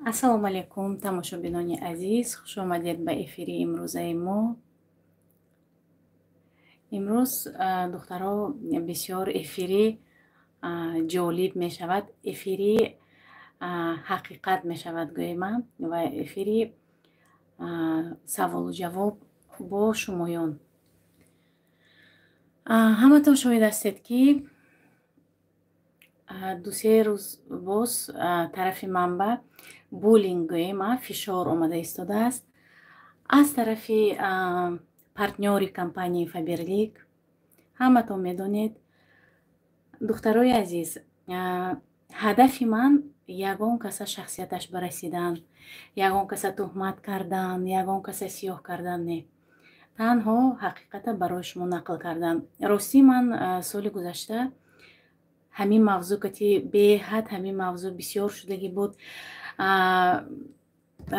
Ассалому алайкум, тамошобинони азиз, хушомадед ба эфири имрӯзаи мо. Имрӯз, духтаро, бисёр эфири ҷолиб мешавад, эфири ҳақиқат мешавад, гӯема, ва эфири саволу ҷавоб бо шумоён. Ҳаматон шоҳид ҳастед, ки 2-се рӯз боз тарафи манба буллинг, гӯема, фишор омада истодааст аз тарафи партнёри компанияи Фаберлик. Ҳаматон медонед, духтарои азиз, ҳадафи ман ягон каса шахсияташ барасидан, ягон каса туҳмат кардан, ягон каса сиёҳ кардан не, танҳо ҳақиқата барои шумо нақл кардан. Ростӣ, ман соли гузашта ҳамин мавзӯъ кати беҳад ҳамин мавзӯъ бисёр шудагӣ буд,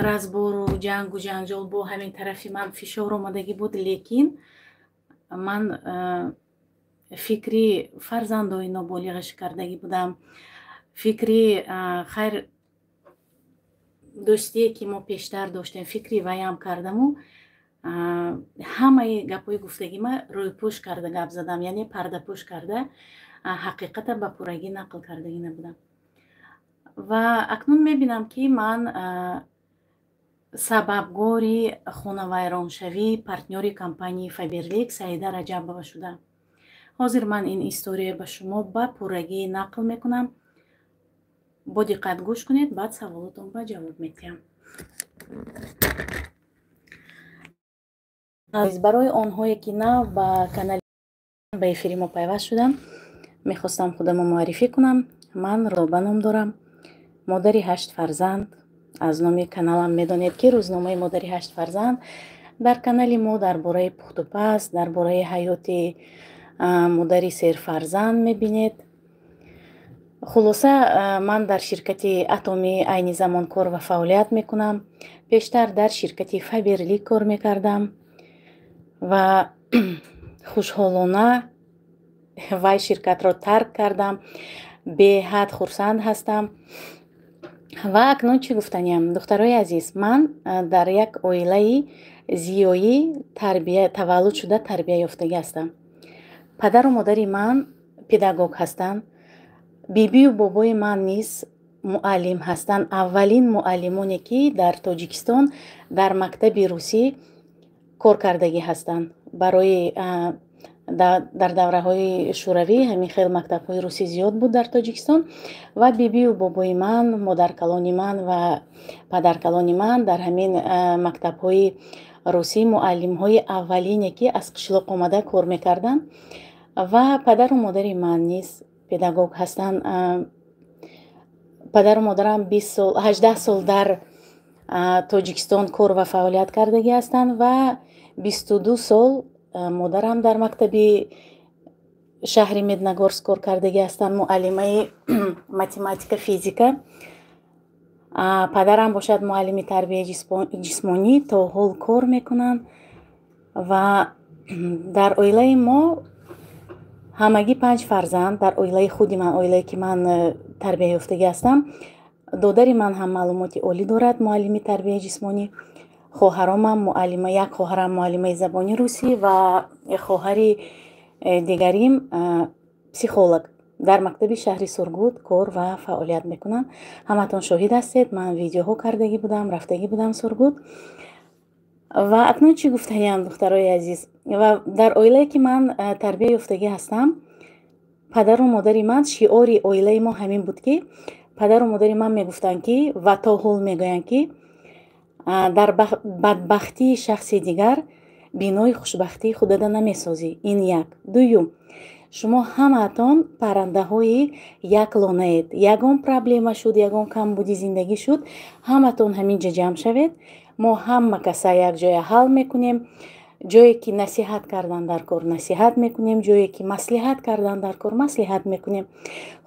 разбору ҷангу ҷанҷол бо ҳамин тарафи ман фишор омадагӣ буд, лекин ман фикри фарзандои ноболиғаш кардагӣ будам, фикри хайр дӯстие, ки мо пештар доштем, фикри ваям кардаму ҳамаи гапҳои гуфтагима рӯйпӯш карда гап задам, яъне пардапӯш карда, ҳақиқата ба пуррагӣ нақл кардагӣ набудам. Ва акнун мебинам, ки ман сабабгори хонавайроншавии партнёри компанияи Фаберлик Саида Раҷабова шудам. Ҳозир ман ин история ба шумо ба пуррагӣ нақл мекунам, бо диққат гӯш кунед, баъд саволотон ба ҷавоб медиҳам. Барои онҳое, ки нав ба канали ба эфири мо пайваст шуданд, мехостам худамо муаррифӣ кунам. Ман Роба ном дорам, модари ҳашт фарзанд. Аз номи каналам медонед, ки рӯзномаи модари ҳашт фарзанд. Дар канали мо дар бораи пухтупаз, дар бораи ҳаёти модари серфарзанд мебинед. Хулоса, ман дар ширкати Атомӣ айни замон кор ва фаъолият мекунам. Пештар дар ширкати Фаберлик кор мекардам ва хушҳолона вай ширкатро тарк кардам, беҳад хурсанд ҳастам. Ва акнун чӣ гуфтаниям, духтарои азиз? Ман дар як оилаи зиёӣ тарбия таваллуд шуда, тарбия ёфтагӣ ҳастам. Падару модари ман педагог ҳастанд, бибию бобои ман низ муаллим ҳастанд, аввалин муаллимоне, ки дар Тоҷикистон дар мактаби русӣ кор кардагӣ ҳастанд. Барои дар давраҳои шӯравӣ ҳамин хел мактабҳои русӣ зиёд буд дар Тоҷикистон ва бибию бобои ман, модаркалони ман ва падаркалони ман дар ҳамин мактабҳои русӣ муаллимҳои аввалине, ки аз қишлоқ омада кор мекарданд. Ва падару модари ман низ педагог ҳастанд. Падару модарам 20 сол, 18 сол дар Тоҷикистон кор ва фаъолият кардагӣ ҳастанд ва 22 сол модарам дар мактаби шаҳри Медногорск кор кардагӣ ҳастанд, муаллимаи математика, физика. Падарам бошад муаллими тарбияи ҷисмонӣ, то ҳол кор мекунанд. Ва дар оилаи мо ҳамагӣ панҷ фарзанд. Дар оилаи худи ман, оилае ки ман тарбия ёфтагӣ ҳастам, додари ман ҳам маълумоти олӣ дорад, муаллими тарбияи ҷисмонӣ, хоҳаромам муаллима, як хоҳарам муаллимаи забони русӣ ва хоҳари дигарим психолог, дар мактаби шаҳри Сургут кор ва фаъолият мекунанд. Ҳаматон шоҳид ҳастед, ман видеоҳо кардагӣ будам, рафтагӣ будам Сургут. Ва акнун чӣ гуфтаниям, духтарои азиз? Ва дар оилае, ки ман тарбия ёфтагӣ ҳастам, падару модари ман, шиори оилаи мо ҳамин буд, ки падару модари ман мегуфтанд, ки ва то ҳол мегӯянд, ки дар бадбахтии шахси дигар бинои хушбахтии худада намесозӣ. Ин як. Дуюм, шумо ҳамаатон паррандаҳои як лонаед. Ягон проблема шуд, ягон камбуди зиндагӣ шуд, ҳаматон ҳамин ҷа ҷамъ шавед, мо ҳама каса якҷоя ҳал мекунем. Ҷое ки насиҳат кардан дар кор, насиҳат мекунем, ҷое ки маслиҳат кардан дар кор, маслиҳат мекунем.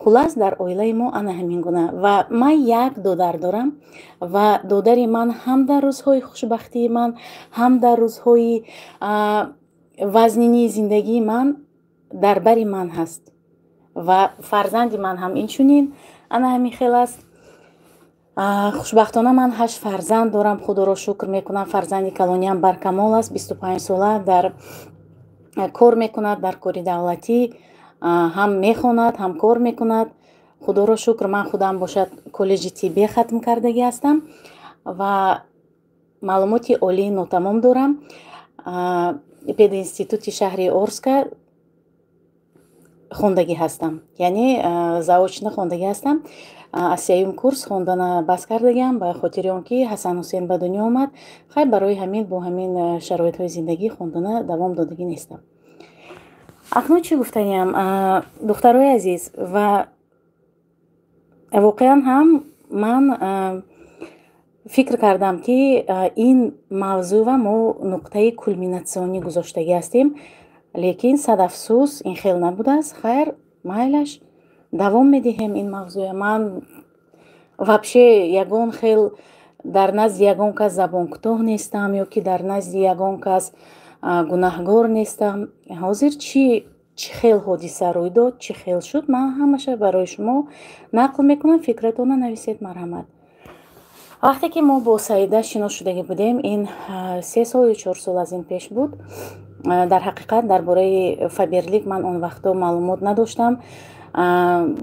Хулас, дар оилаи мо ана ҳамин гуна. Ва ман як додар дорам ва додари ман ҳам дар рӯзҳои хушбахтии ман, ҳам дар рӯзҳои вазнинии зиндагии ман дар бари ман ҳаст ва фарзанди ман ҳам инчунин ана ҳамин хел аст. Хушбахтона ман ҳашт фарзанд дорам, худоро шукр мекунам. Фарзанди калониам баркамол аст, 25 сола, дар кор мекунад, дар кори давлатӣ, ҳам мехонад, ҳам кор мекунад, худоро шукр. Ман худам бошад коллеҷи тиббӣ хатм кардагӣ ҳастам ва маълумоти олии нотамом дорам. Пединститути шаҳри Орска хондагӣ ҳастам, яъне заочно хондагӣ ҳастам. Аз сеюм курс хондана бас кардагиам, ба хотири он ки Ҳасан Ҳусен ба дунё омад. Хай, барои ҳамин бо ҳамин шароитҳои зиндагӣ хондана давом додагӣ нестам. Акнун чӣ гуфтаниям, духтарои азиз? Ва воқеан ҳам ман фикр кардам, ки ин мавзӯъва мо нуқтаи кульминатсионӣ гузоштагӣ ҳастем, лекин сад афсӯс, ин хел набудааст. Хайр, майлаш, давом медиҳем ин мавзӯя. Ман вообще ягон хел дар назди ягон кас забонкӯтоҳ нестам ё ки дар назди ягон кас гунаҳгор нестам. Ҳозир чӣ хел ҳодиса рӯй дод, чӣ хел шуд, ман ҳамаша барои шумо нақл мекунам. Фикратонро нависед, марҳамат. Вақте ки мо бо Саида шинос шудагӣ будем, ин 3 сол ё 4 сол аз ин пеш буд. Дар ҳақиқат, дар бораи Фаберлик ман он вақто маълумот надоштам.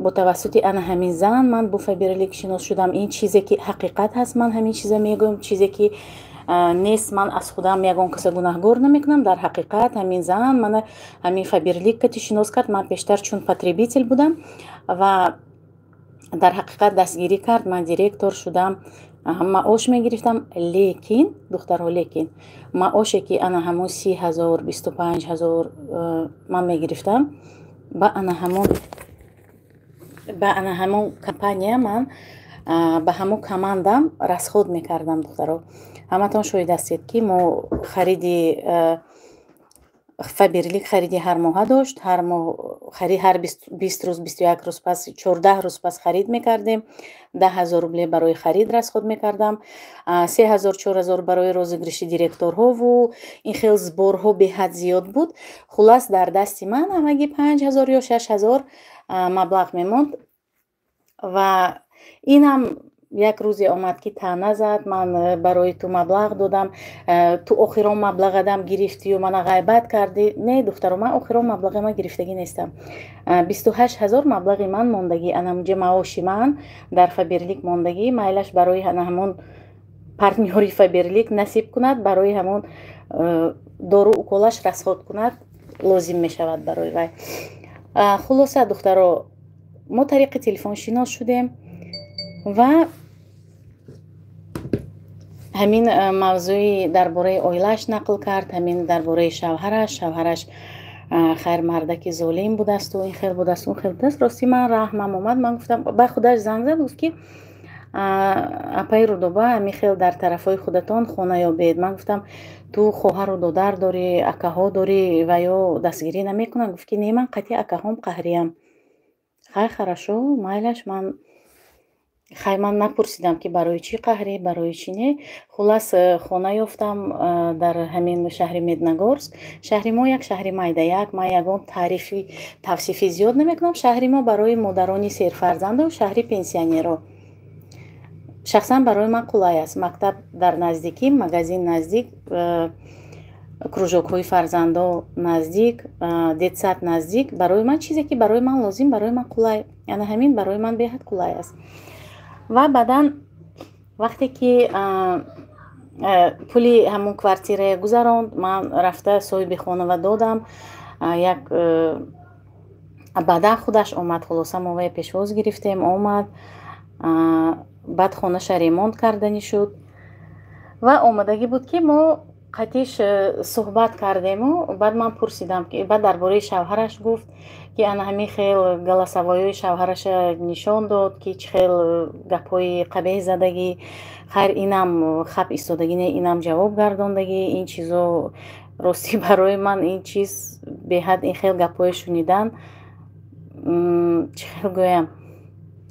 Бо тавассути ана ҳамин зан ман бо Фаберлик шинос шудам. Ин чизе ки ҳақиқат ҳаст, ман ҳамин чиза мегӯям. Чизе ки нест, ман аз худам ягон каса гунаҳгор намекунам. Дар ҳақиқат, ҳамин зан мана ҳамин Фаберлик кати шинос кард. Ман пештар чун потребитель будам ва дар ҳақиқат дастгирӣ кард, ман директор шудам, маош мегирифтам. Лекин, духтарҳо, лекин маоше ки ана ҳамон 30 000, 25 000 ман мегирифтам, ба ана ҳамон компания, ман ба ҳамон командам расход мекардам. Духтаро, ҳаматон шоҳид ҳастед, ки мо хариди Фаберлик хариди ҳар моҳа дошт. Ҳар моҳ, ҳар 20 рӯз, 21 рӯз пас, 14 рӯз пас харид мекардем. 10 000 рубле барои харид расход мекардам, 3000, 4000 барои розыгрыши директорҳову ин хел сборҳо беҳад зиёд буд. Хулас, дар дасти ман ҳамагӣ 5000 ё 6000 маблағ мемонд. Ва инам як рӯзе омад, ки таъна зад: «Ман барои ту маблағ додам, ту охирон маблағадам гирифтию мана ғайбат кардӣ». Не, духтаро, ман охирон маблағи ман гирифтагӣ нестам. 28 000 маблағи ман мондагӣ, анамуҷа маоши ман дар Фаберлик мондагӣ. Майлаш, барои ана ҳамон партнёри Фаберлик насиб кунад, барои ҳамон дору уколаш расход кунад, лозим мешавад барои вай. Хулоса, духтаро, мо тариқи телефон шинос шудем ва ҳамин мавзӯи дар бораи оилааш нақл кард, ҳамин дар бораи шавҳараш. Шавҳараш хайр, мардаки золим будасту ин хел будасту, он хел будааст. Ростӣ, ман раҳмам омад. Ман гуфтам, ба худаш занг зад, гуфт ки: «Апаи Рудоба, ҳамин хел дар тарафҳои худатон хона ёбед». Ман гуфтам: «Ту хоҳару додар дорӣ, акаҳо дорӣ ва ё дастгирӣ намекунанд?» Гуфт ки: «Не, ман қатъи акаҳом қаҳриям». Хай, хорошо, майлаш. Ман хай, ман напурсидам, ки барои чӣ қаҳрӣ, барои чӣ не. Хулас, хона ёфтам дар ҳамин шаҳри Медногорск. Шаҳри мо як шаҳри майдаяк, ман ягон таърифи тавсифӣ зиёд намекунам. Шаҳри мо барои модарони серфарзанду шаҳри пенсионерро, шахсан барои ман қулай аст. Мактаб дар наздикӣ, магазин наздик, кружокҳои фарзандо наздик, детсад наздик. Барои ман чизе ки барои ман лозим, барои ман қулай, ана ҳамин барои ман беҳад қулай аст. Ва баъдан вақте ки пули ҳамон квартирае гузаронд, ман рафта соҳиби хонава додам. Як баъдан худаш омад. Хулоса, мо вай пешвоз гирифтем, омад, баъд хонаша ремонт карданӣ шуд ва омадагӣ буд, ки мо қатиш суҳбат кардему. Баъд ман пурсидам, ки баъд дар бораи шавҳараш гуфт, ки ана ҳамин хел голосовойҳои шавҳараша нишон дод, ки чӣ хел гапҳои қабеҳ задагӣ. Хайр, инам хап истодагӣ не, инам ҷавоб гардондагӣ. Ин чизо, ростӣ, барои ман ин чиз беҳад, ин хел гапҳое шунидан, чӣ хел гӯям,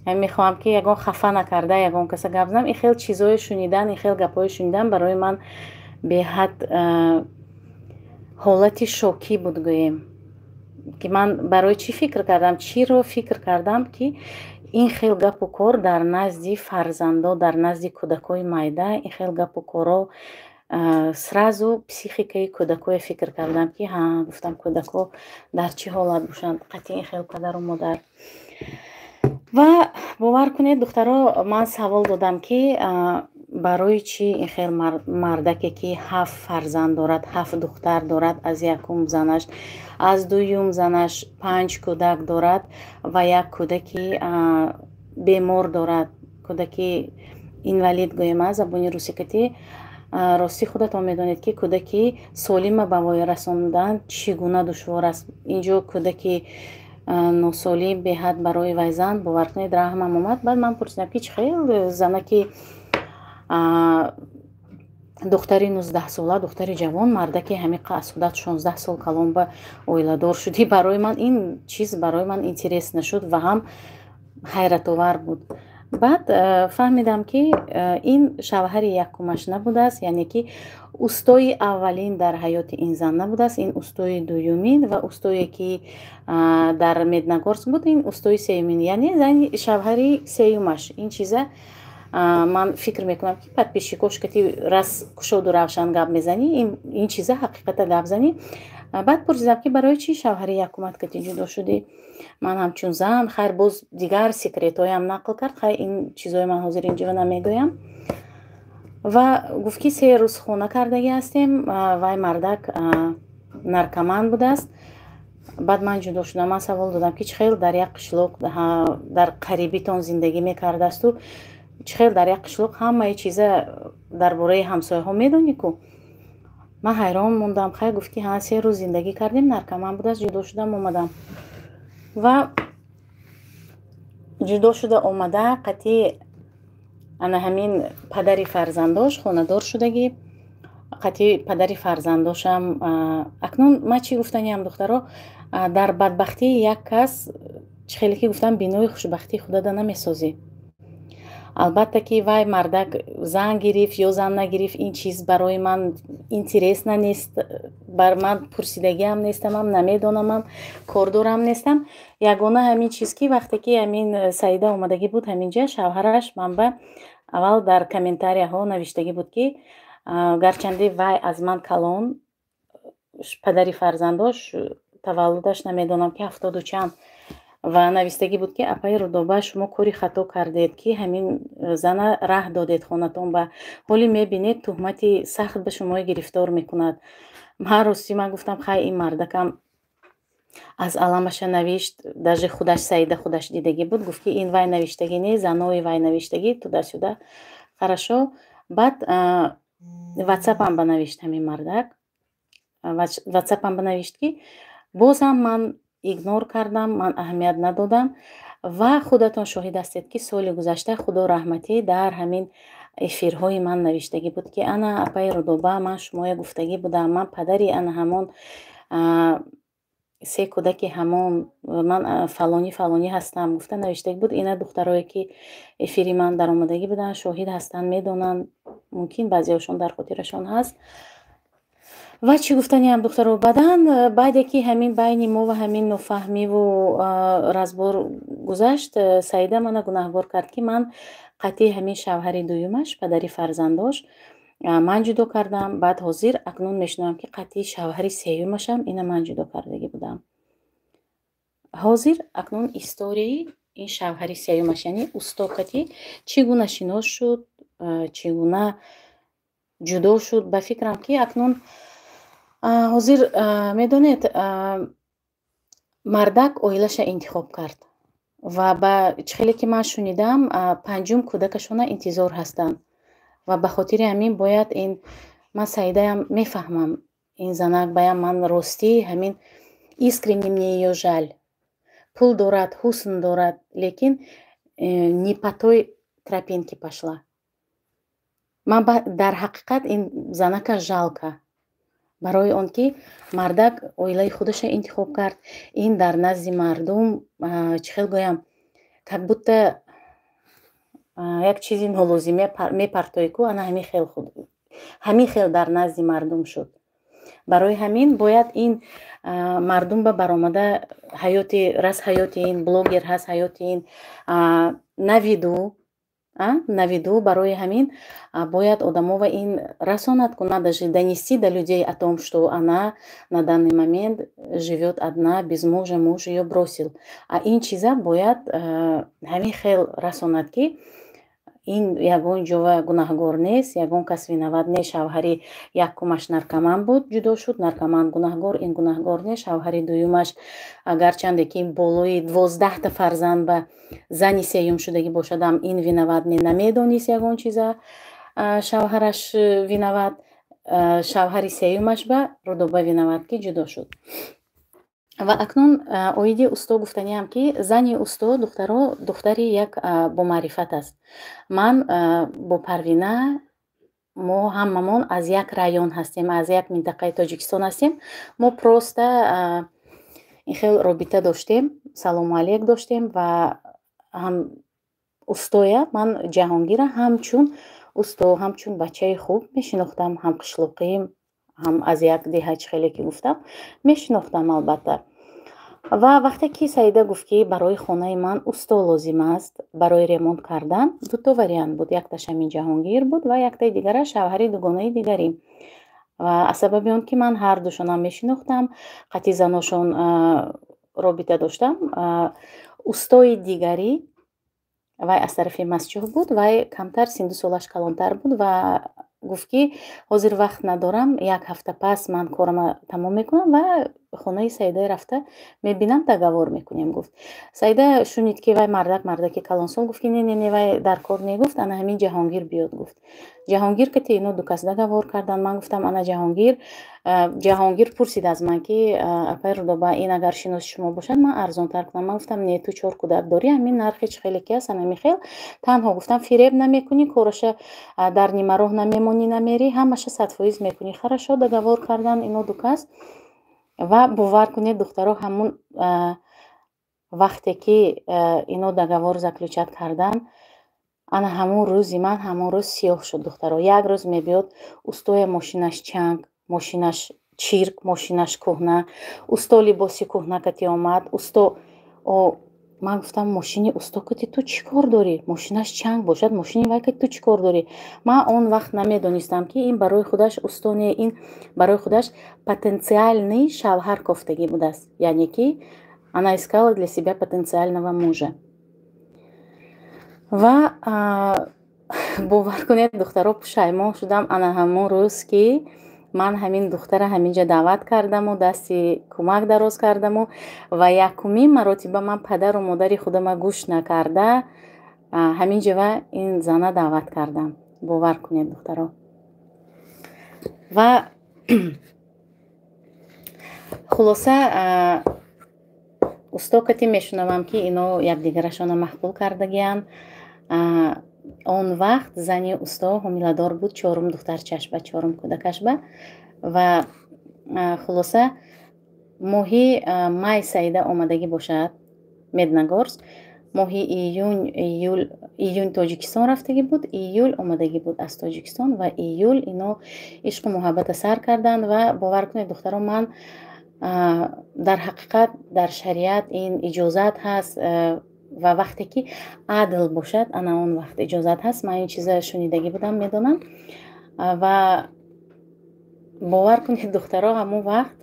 мехоҳам, ки ягон хафа накарда ягон каса гап занам, ин хел чизое шунидан, ин хел гапҳое шунидан барои ман беҳад ҳолати шокӣ буд, гӯем, ки ман барои чӣ фикр кардам, чиро фикр кардам, ки Ин хел гапу кор дар назди фарзандо, дар назди кӯдакҳои майда, ин хел гапу корро сразу психикаи кӯдакҳое фикр кардам, ки ҳа, гуфтам, кӯдакҳо дар чӣ ҳолат бошанд қатъи ин хел падару модар. Ва бовар кунед, духтаро, ман савол додам, ки барои чӣ ин хел мардаке, ки ҳафт фарзанд дорад, ҳафт духтар дорад аз якум занаш, аз дуюм занаш панҷ кӯдак дорад ва як кӯдаки бемор дорад, кӯдаки инвалид гӯем забони русикатӣ. Ростӣ, худатон медонед, ки кӯдаки солима ба воя расондан чӣ гуна душвор аст. Инҷо кӯдаки носолим беҳад барои вай зан, бовар кунед, раҳмам омад. Баъд ман пурсидам, ки чӣ хел занаки духтари 19-сола, духтари ҷавон, мардаки ҳамиқа аз худат 16 сол калон ба оиладор шудӣ? Барои ман ин чиз барои ман интерес нашуд ва ҳам ҳайратовар буд. Баъд фаҳмидам, ки ин шавҳари якумаш набудааст, яъне ки устои аввалин дар ҳаёти ин зан набудааст. Ин устои дуюмин ва устое, ки дар Медногорск буд, ин устои сеюмин, яъне зани шавҳари сеюмаш. Ин чиза ман фикр мекунам, ки подписчикош кати рас кушоду равшан гап мезанӣ, ин чиза ҳақиқата гап занӣ. Баъд пурсидам, ки барои чӣ шавҳари якумат кати ҷудо шудӣ? Ман ҳамчун зан, хайр, боз дигар секретҳоям нақл кард. Хайр, ин чизҳои ман ҳозир инҷо намегӯям. Ва гуфт, ки 3 рӯз хона кардагӣ ҳастем, вай мардак наркоман будааст, баъд ман ҷудо шудам. Ман савол додам, ки чӣ хел дар як қишлоқ дар қарибитон зиндагӣ мекардасту чӣ хел дар як қишлоқ ҳамаи чиза дар бораи ҳамсояҳо медонӣ ку? Ман ҳайрон мондам. Хай, гуфт, ки ҳа, 3 рӯз зиндагӣ кардем, наркоман будааст, ҷудо шудам, омадам. Ва ҷудо шуда омада, қатъи ана ҳамин падари фарзандош хонадор шудагӣ, қатъи падари фарзандошам. Акнун ман чӣ гуфтаниам, духтаро? Дар бадбахтии як кас, чӣ хеле ки гуфтам, бинои хушбахтии худада намесозӣ. Албатта, ки вай мардак зан гирифт ё зан нагирифт, ин чиз барои ман интересно нест, бар ман пурсидагиам нестамам, намедонамам, кордорам нестам. Ягона ҳамин чиз, ки вақте ки ҳамин Саида омадагӣ буд ҳаминҷа, шавҳараш манба аввал дар комментарияҳо навиштагӣ буд, ки гарчанде вай аз ман калон, падари фарзандош, таваллудаш намедонам, ки ҳафтоду чанд, ва навистагӣ буд, ки апаи Рудоба, шумо кори хато кардед, ки ҳамин зана раҳ додед хонатон ба ҳоли мебинед, туҳмати сахт ба шумои гирифтор мекунад. Ман ростӣ ман гуфтам, хай, ин мардакам аз аламаша навишт. Даже худаш Саида худаш дидагӣ буд, гуфт, ки ин вай навиштагӣ не, занои вай навиштагӣ, туда-сюда. Хорошо, баъд ватсапам банавишт ҳамин мардак, ватсапам банавишт, ки бозам ман игнор кардам, ман аҳамият надодам. Ва худатон шоҳид ҳастед, ки соли гузашта, худо раҳматӣ, дар ҳамин эфирҳои ман навиштагӣ буд, ки ана, апаи Рудоба, ман шумоя гуфтагӣ будам, ман падари ана ҳамон се кӯдаки ҳамон ман фалонӣ фалонӣ ҳастам, гуфта навиштагӣ буд. Ина духтарое, ки эфири ман даромадагӣ буданд, шоҳид ҳастанд, медонанд, мумкин баъзеҳошон дар хотирашон ҳаст. Ва чӣ гуфтаниам, духтаро? Баъдан, баъде ки ҳамин байни мо ва ҳамин нофаҳмиву разбор гузашт, Саида мана гунаҳгор кард, ки ман қатъи ҳамин шавҳари дуюмаш, падари фарзандош, ман ҷудо кардам. Баъд ҳозир акнун мешунавам, ки қатъи шавҳари сеюмашам ина ман ҷудо кардагӣ будам. Ҳозир акнун историяи ин шавҳари сеюмаш, яъне усто кати чӣ гуна шинос шуд, чӣ гуна ҷудо шуд, ба фикрам, ки акнун ҳозир медонед, мардак оилаша интихоб кард ва ба чӣ хеле ки ман шунидам, панҷум кӯдакашона интизор ҳастанд ва ба хотири ҳамин бояд ин ман Саидаям мефаҳмам, ин занак баям ман ростӣ ҳамин искренне мне её жаль. Пул дорад, ҳусн дорад, лекин не по той тропинке пошла. Ман дар ҳақиқат ин занака жалко, барои он ки мардак оилаи худаша интихоб кард. Ин дар назди мардум, чӣ хел гӯям, как будто як чизи нолозим мепартоӣ ку, ана ҳамин хел ҳамин хел дар назди мардум шуд. Барои ҳамин бояд ин Мардум ба баромада ҳаёти рас, ҳаёти ин блогер ҳаст, ҳаёти ин на виду, на виду. Барои ҳамин бояд одамо ва ин расонад ку, надо же донести до людей о том, что она на данный момент живет одна, без мужа, муж её бросил. А ин чиза бояд ҳамин хел расонад, ки ин ягон ҷова гунаҳгор нест, ягон кас виноват нест. Шавҳари якумаш наркоман буд, ҷудо шуд, наркоман гунаҳгор, ин гунаҳгор нест. Шавҳари дуюмаш, агарчанде ки болои 12-та фарзанд ба зани сеюм шудагӣ бошадам, ин виноват не, намедонист ягон чиза, шавҳараш виноват. Шавҳари сеюмаш ба Рудоба виноват, ки ҷудо шуд. Ва акнун оиди усто гуфтаниам, ки зани усто, духтаро, духтари як бомаърифат аст. Ман бо Парвина, мо ҳамамон аз як район ҳастем, аз як минтақаи Тоҷикистон ҳастем. Мо просто ин хел робита доштем, салому алейк доштем. Ва ҳам устоя ман Ҷаҳонгира ҳамчун усто, ҳамчун бачаи хуб мешинохтам, ҳам қишлоқӣ, ҳам аз як деҳа, чӣ хеле ки гуфтам, мешинохтам, албатта. Ва вақте ки Саида гуфт, ки барои хонаи ман усто лозим аст барои ремонт кардан, дуто вариант буд: якташ ҳамин Ҷаҳонгир буд ва яктаи дигараш шавҳари дугонаи дигарӣ. Ва аз сабаби он ки ман ҳардушонам мешинохтам, қатъи заношон робита доштам, устои дигарӣ, вай аз тарафи Мастчоҳ буд, вай камтар синду солаш калонтар буд ва гуфт, ки ҳозир вақт надорам, як ҳафта пас ман корама тамом мекунам ва хонаи Саида рафта мебинам, договор мекунем, гуфт. Саида шунид, ки вай мардак, мардаки калонсол, гуфт, ки не, не, не, вай дар кор не, гуфт, ана ҳамин Ҷаҳонгир биёд, гуфт. Ҷаҳонгир кати ино ду кас договор кардан. Ман гуфтам, ана Ҷаҳонгир. Ҷаҳонгир пурсид аз ман, ки апай Рудоба, ин агар шиноси шумо бошад, ман арзонтар кунам. Ман гуфтам, не, ту чор кӯдак дорӣ, ҳамин нархи чӣ хеле ки аст, ана хел. Танҳо гуфтам, фиреб намекунӣ, кораша дар нимароҳ намемонӣ, намерӣ, ҳамаша 100% мекунӣ. Хорошо, договор кардан ино ду кас. Ва бовар кунед, духтаро, ҳамун вақте ки ино договор заключать кардан, ана ҳамун рӯзи ман ҳамон рӯз сиёҳ шуд, духтаро. Як рӯз мебиёд устоя, мошинаш чанг, мошинаш чирк, мошинаш кӯҳна. Усто либоси кӯҳна кати омад. Усто, ман гуфтам, мошини усто кати ту чӣ кор дорӣ? Мошинаш чанг бошад, мошини вай кати ту чӣ кор дорӣ? Ман он вақт намедонистам, ки ин барои худаш усто не, ин барои худаш потенциальный шавҳар кофтагӣ будааст, яъне ки она искала для себя потенциального мужа. Ва бовар кунед, духтаро, пушаймон шудам ана ҳамон рӯз, ки ман ҳамин духтара ҳаминҷа даъват кардаму дасти кӯмак дароз кардаму ва якумин маротиба ман падару модари худама гӯш накарда ҳамин ҷава ин зана даъват кардам. Бовар кунед, духтаро. Ва хулоса, усто кати мешунавам, ки ино якдигарашона маъқул кардагиянд. Он вақт зани усто ҳомиладор буд чорум духтарчашба, чорум кӯдакашба. Ва хулоса, моҳи май Саида омадагӣ бошад Медногорск, моҳи июн, июл, июн Тоҷикистон рафтагӣ буд, июл омадагӣ буд аз Тоҷикистон ва июл ино ишқу муҳаббата сар карданд. Ва бовар кунед, духтаро, ман дар ҳақиқат дар шариат ин иҷозат ҳаст ва вақте ки адл бошад, ана он вақт иҷозат ҳаст. Ман ин чиза шунидагӣ будам, медонам. Ва бовар кунед, духтаро, ҳамон вақт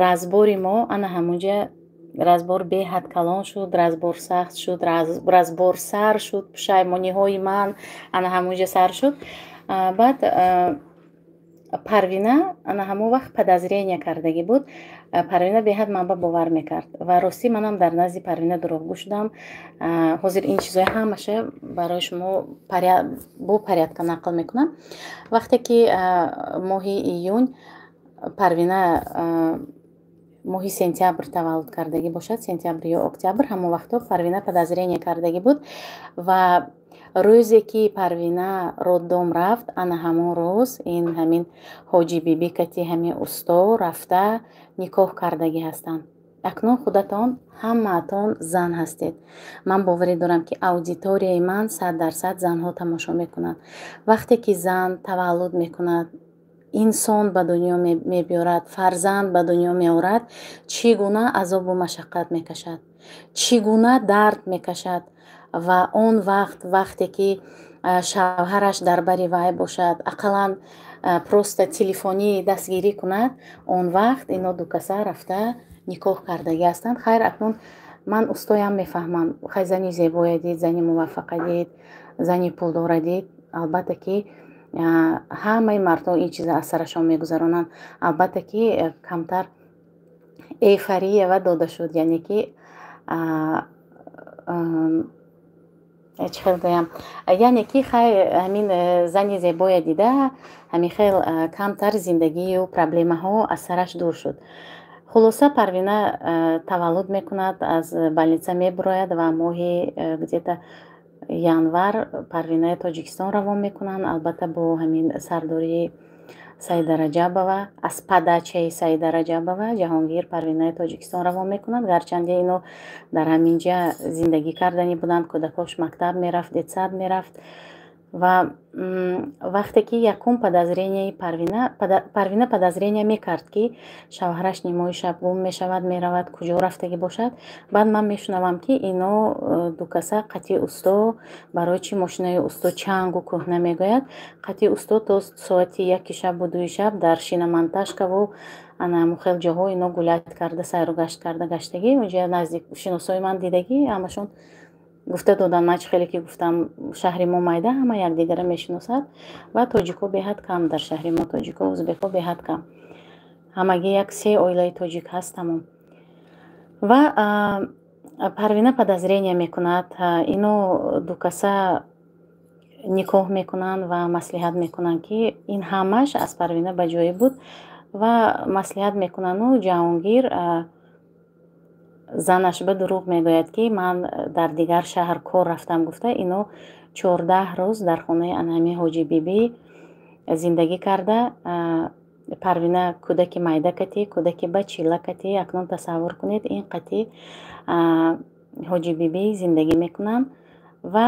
разбори мо ана ҳамонҷа разбор беҳад калон шуд, разбор сахт шуд, разбор сар шуд, пушаймониҳои ман ана ҳамонҷа сар шуд. Баъд Парвина ана ҳамон вақт подозрение кардагӣ буд. Парвина беҳад манба бовар мекард ва ростӣ манам дар назди Парвина дурӯғгӯ шудам. Ҳозир ин чизҳои ҳамаша барои шумо бо порядка нақл мекунам. Вақте ки моҳи июн Парвина моҳи сентябр таваллуд кардагӣ бошад, сентябр ё октябр, ҳамон вақтҳо Парвина подозрение кардагӣ буд. Ва рӯзе ки Парвина роддом рафт, ана ҳамон рӯз ин ҳамин Ҳоҷи Бибӣ кати ҳамин усто рафта никоҳ кардагӣ ҳастанд. Акнун худатон ҳамаатон зан ҳастед. Ман боварӣ дорам, ки аудиторияи ман 100% занҳо тамошо мекунанд. Вақте ки зан таваллуд мекунад. Инсон ба дунё мебиёрад, фарзанд ба дунё меорад, чӣ гуна азобу машаққат мекашад, чӣ гуна дард мекашад. Ва он вақт, вақте ки шавҳараш дар бари вай бошад, ақаллан просто телефонӣ дастгирӣ кунад, он вақт ино дукаса рафта никоҳ кардагӣ ҳастанд. Хайр, акнун ман устоям мефаҳмам. Хай, зани зебоя дид, зани муваффақа дид, зани пулдора дид. Албатта ки ҳамаи мардҳо ин чиза аз сарашон мегузаронанд. Албатта ки камтар эйфория ва дода шуд, яъне ки чӣ хел гӯям, яъне ки хай, ҳамин зани зебоя дида, ҳамин хел камтар зиндагию проблемаҳо аз сараш дур шуд. Хулоса, Парвина таваллуд мекунад, аз больница мебурояд ва моҳи где-то январ Парвинаи Тоҷикистон равон мекунанд, албатта бо ҳамин сардории Саида Раҷабова. Аз подачаи Саида Раҷабова Ҷаҳонгир Парвинаи Тоҷикистон равон мекунад. Гарчанде ино дар ҳамин ҷа зиндагӣ карданӣ буданд, кӯдакош мактаб мерафт, детсад мерафт. Ва вақте ки якум подозренияи Парвина, Парвина подозрения мекард, ки шавҳараш нимои шаб гум мешавад, меравад, куҷо рафтагӣ бошад. Баъд ман мешунавам, ки ино дукаса қати усто, барои чӣ мошинаи усто чангу кӯҳна мегӯяд, қати усто то соати 1 шабу 2 шаб дар шиномонтажкаву ана ҳамун ҷоҳо ино гулять карда, сайру гашт карда гаштагӣ. Унҷа наздик шиносои ман дидагӣ, ҳамашон гуфта доданд. Ман чӣ хеле ки гуфтам, шаҳри мо майда, ҳама якдигара мешиносад ва тоҷикҳо беҳад кам дар шаҳри мо. Тоҷикҳо, узбекҳо беҳад кам, ҳамагӣ як се оилаи тоҷик ҳаст, тамом. Ва Парвина подозрения мекунад. Ино дукаса никоҳ мекунанд ва маслиҳат мекунанд, ки ин ҳамаш аз Парвина ба ҷое буд. Ва маслиҳат мекунану Ҷаҳонгир занаш ба дурӯғ мегӯяд, ки ман дар дигар шаҳр кор рафтам гуфта, ино 14 рӯз дар хонаи анҳами Ҳоҷи Бибӣ зиндагӣ карда. Парвина кӯдаки майда катӣ, кӯдаки ба чилла катӣ. Акнун тасаввур кунед, ин қатӣ Ҳоҷи Бибӣ зиндагӣ мекунанд. Ва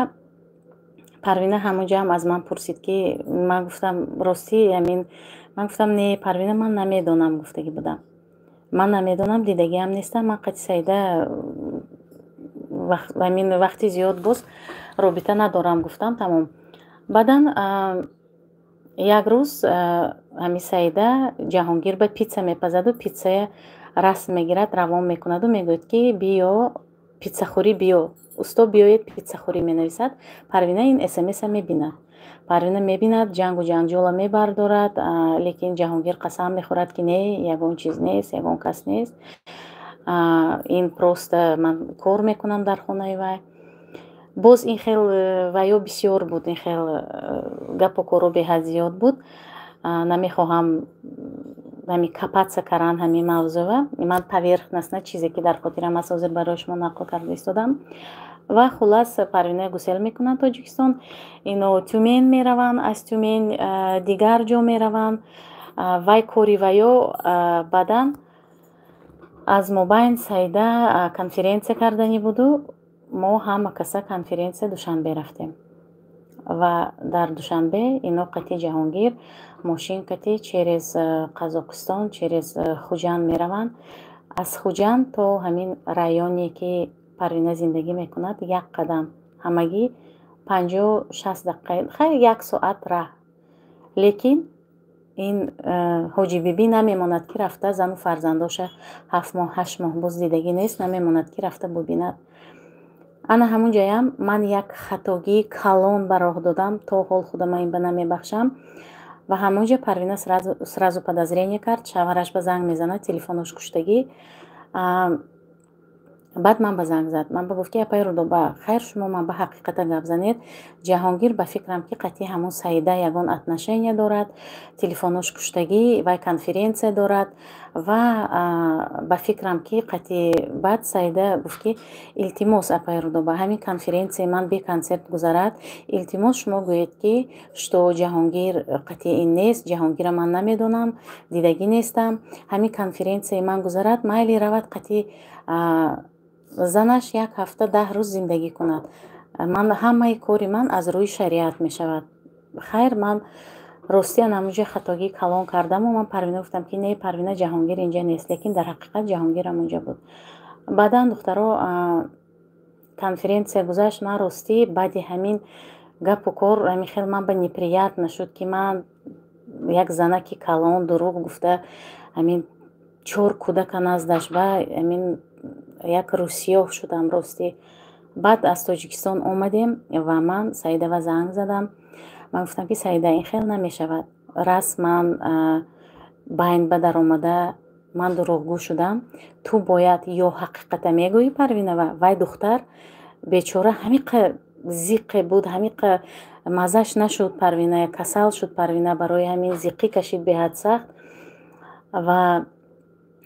Парвина ҳамонҷоам аз ман пурсид, ки ман гуфтам, ростӣ ҳамин ман гуфтам: «Не, Парвина, ман намедонам», гуфтагӣ будам. «Ман намедонам, дидагиам нестам, ман қати Саида ҳамин вақти зиёд боз робита надорам», гуфтам, тамом. Баъдан як рӯз ҳамин Саида Ҷаҳонгир ба питса мепазаду питсая расм мегирад, равон мекунаду мегӯяд, ки «Биё питсахӯрӣ, биё, усто, биёед питсахӯрӣ», менависад. Парвина ин смса мебинад. Парвина мебинад, ҷангу ҷанҷола мебардорад, лекин Ҷаҳонгир қасам мехӯрад, ки не, ягон чиз нест, ягон кас нест, ин просто ман кор мекунам дар хонаи вай. Боз ин хел ваё бисёр буд, ин хел гапу коро беҳад зиёд буд. Намехоҳам ҳами копаться кардан ҳамин мавзӯъа. Ман поверхностно чизе ки дар хотирам аст, ҳозир барои шумо нақл карда истодам. Ва хулас, Парвина гусел мекунанд Тоҷикистон, ино Тюмен мераванд, аз Тюмен дигар ҷо мераванд. Вай кори ваё. Баъдан аз мобайн Саида конференсия карданӣ буду мо ҳама каса конференсия Душанбе рафтем. Ва дар Душанбе ино қати Ҷаҳонгир мошин кати через Қазоқистон, через Хуҷанд мераванд. Аз Хуҷанд то ҳамин районе ки Парвина зиндагӣ мекунад, як қадам, ҳамагӣ 50-60 дақиқа, хайр, як соат раҳ. Лекин ин Ҳоҷи Бибӣ намемонад, ки рафта зану фарзандоша 7 моҳ, 8 моҳ боз дидагӣ нест, намемонад, ки рафта бубинад. Ана ҳамун ҷоям ман як хатогии калон ба роҳ додам, то ҳол худама ин ба намебахшам. Ва ҳамон ҷо Парвина сразу подозрение кард, шавҳараш ба занг мезанад, телефонош куштагӣ. Баъд ман ба занг зад, ман ба гуфт, ки «Апаи Рудоба, хайр, шумо ман ба ҳақиқата гап занед. Ҷаҳонгир ба фикрам, ки қатъи ҳамон Саида ягон отношения дорад, телефонош куштагӣ, вай конференсия дорад ва ба фикрам, ки қатъи». Баъд Саида гуфт, ки «Илтимос, апаи Рудоба, ҳамин конференсияи ман бе консерт гузарад. Илтимос, шумо гӯед, ки что Ҷаҳонгир қатъи ин нест, Ҷаҳонгира ман намедонам, дидагӣ нестам. Ҳамин конференсияи ман гузарад, майли, равад қатъи занаш як ҳафта, 10 рӯз зиндагӣ кунад. Ман ҳамаи кори ман аз рӯи шариат мешавад». Хайр, ман Ростӣ, ҳамунҷа хатогии калон кардаму ман Парвина гуфтам, ки не, Парвина, Ҷаҳонгир инҷа нест, лекин дар ҳақиқат Ҷаҳонгир ҳамунҷа буд. Баъдан, духтаро, конференсия гузашт. Ман, ростӣ, баъди ҳамин гапу кор ҳамин хел ман ба неприятно шуд, ки ман як занаки калон дурӯғ гуфта, ҳамин чор кӯдака наздаш ба ҳамин як рӯсиёҳ шудам, ростӣ. Баъд аз Тоҷикистон омадем ва ман Саидава занг задам. Ман гуфтам, ки Саида, ин хел намешавад. Рас ман байн ба даромада ман дурӯғгӯ шудам. Ту бояд ё ҳақиқата мегӯӣ Парвинава. Вай духтар бечора ҳамиқа зиқе буд, ҳамиқа маззаш нашуд Парвина, касал шуд Парвина, барои ҳамин зиқӣ кашид беҳад сахт. Ва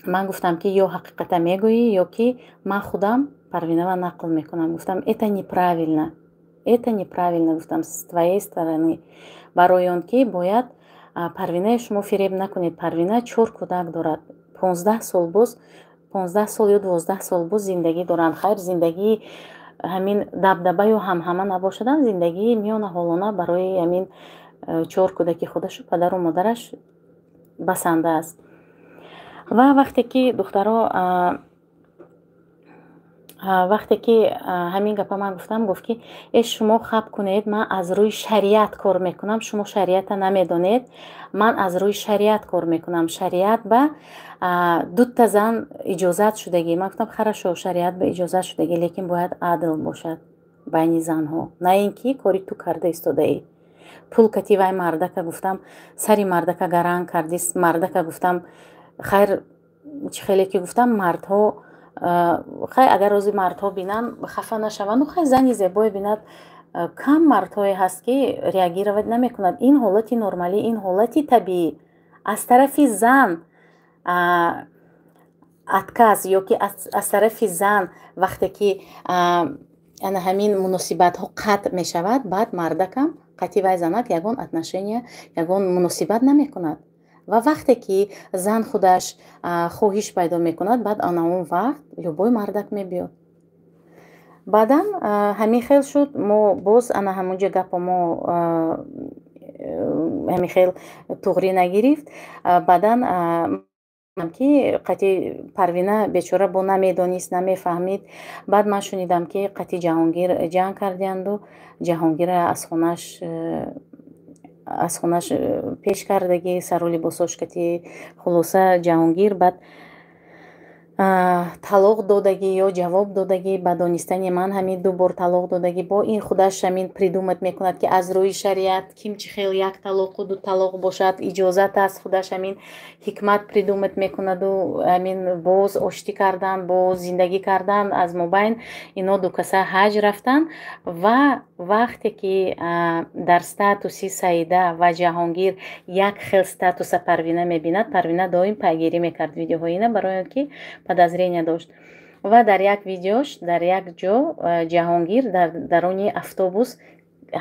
ман гуфтам, ки ё ҳақиқата мегӯӣ, ё ки ман худам Парвинава нақл мекунам. Гуфтам, это неправильно, это неправильно, гуфтам, с твоей стороны, барои он ки бояд Парвинаи шумо фиреб накунед. Парвина чор кӯдак дорад, 15 сол боз, 15 сол ё 12 сол боз зиндагӣ доранд. Хайр, зиндагии ҳамин дабдабаю ҳамҳама набошадам, зиндагии миёнаҳолона барои ҳамин чор кӯдаки худашу падару модараш басанда аст. Ва вақте ки, духтаро, вақте ки ҳамин гапа ман гуфтам, гуфт, ки э, шумо хаб кунед, ман аз рӯи шариат кор мекунам, шумо шариата намедонед, ман аз рӯи шариат кор мекунам, шариат ба дута зан иҷозат шудагӣ. Ман гуфтам, хорошо, шариат ба иҷозат шудагӣ, лекин бояд адл бошад байни занҳо, на ин ки кори ту карда истодаӣ. Пул кати вай мардака, гуфтам, сари мардака гаранг кардӣ мардака. Гуфтам, хайр, чӣ хеле ки, гуфтам, мардҳо, хай, агар рози мардҳо бинанд, хафа нашаванду, хай, зани зебое бинад, кам мардҳое ҳаст, ки реагировать намекунад. Ин ҳолати нормалӣ, ин ҳолати табиӣ. Аз тарафи зан отказ ё ки аз тарафи зан вақте ки ана ҳамин муносибатҳо қатъ мешавад, баъд мардакам қатъи вай занак ягон отношения, ягон муносибат намекунад. Ва вақте ки зан худаш хоҳиш пайдо мекунад, баъд ана он вақт любой мардак мебиёд. Баъдан ҳамин хел шуд. Мо боз ана ҳамунҷа гапо мо ҳамин хел туғрӣ нагирифт. Баъдан ки қатъи Парвина бечора бо намедонист, намефаҳмид. Баъд ман шунидам, ки қатъи Ҷаҳонгир ҷанг кардианду Ҷаҳонгира аз хонаш пеш кардагӣ, сару либосош кати. Хулоса, Ҷаҳонгир баъд талоқ додагӣ ё ҷавоб додагӣ. Ба донистани ман, ҳамин ду бор талоқ додагӣ. Бо ин худаш ҳамин придумать мекунад, ки аз рӯи шариат ким чӣ хел як талоқу ду талоқ бошад, иҷозат аст. Худаш ҳамин ҳикмат придумать мекунаду ҳамин боз оштӣ кардан, боз зиндагӣ кардан. Аз мобайн ино ду каса ҳаҷ рафтанд. Ва вақте ки дар статуси Саида ва Ҷаҳонгир як хел статуса Парвина мебинад, Парвина доим пайгирӣ мекард видеоҳои ина, барои он ки подозрения дошт. Ва дар як видеош, дар як ҷо Ҷаҳонгир дар даруни автобус,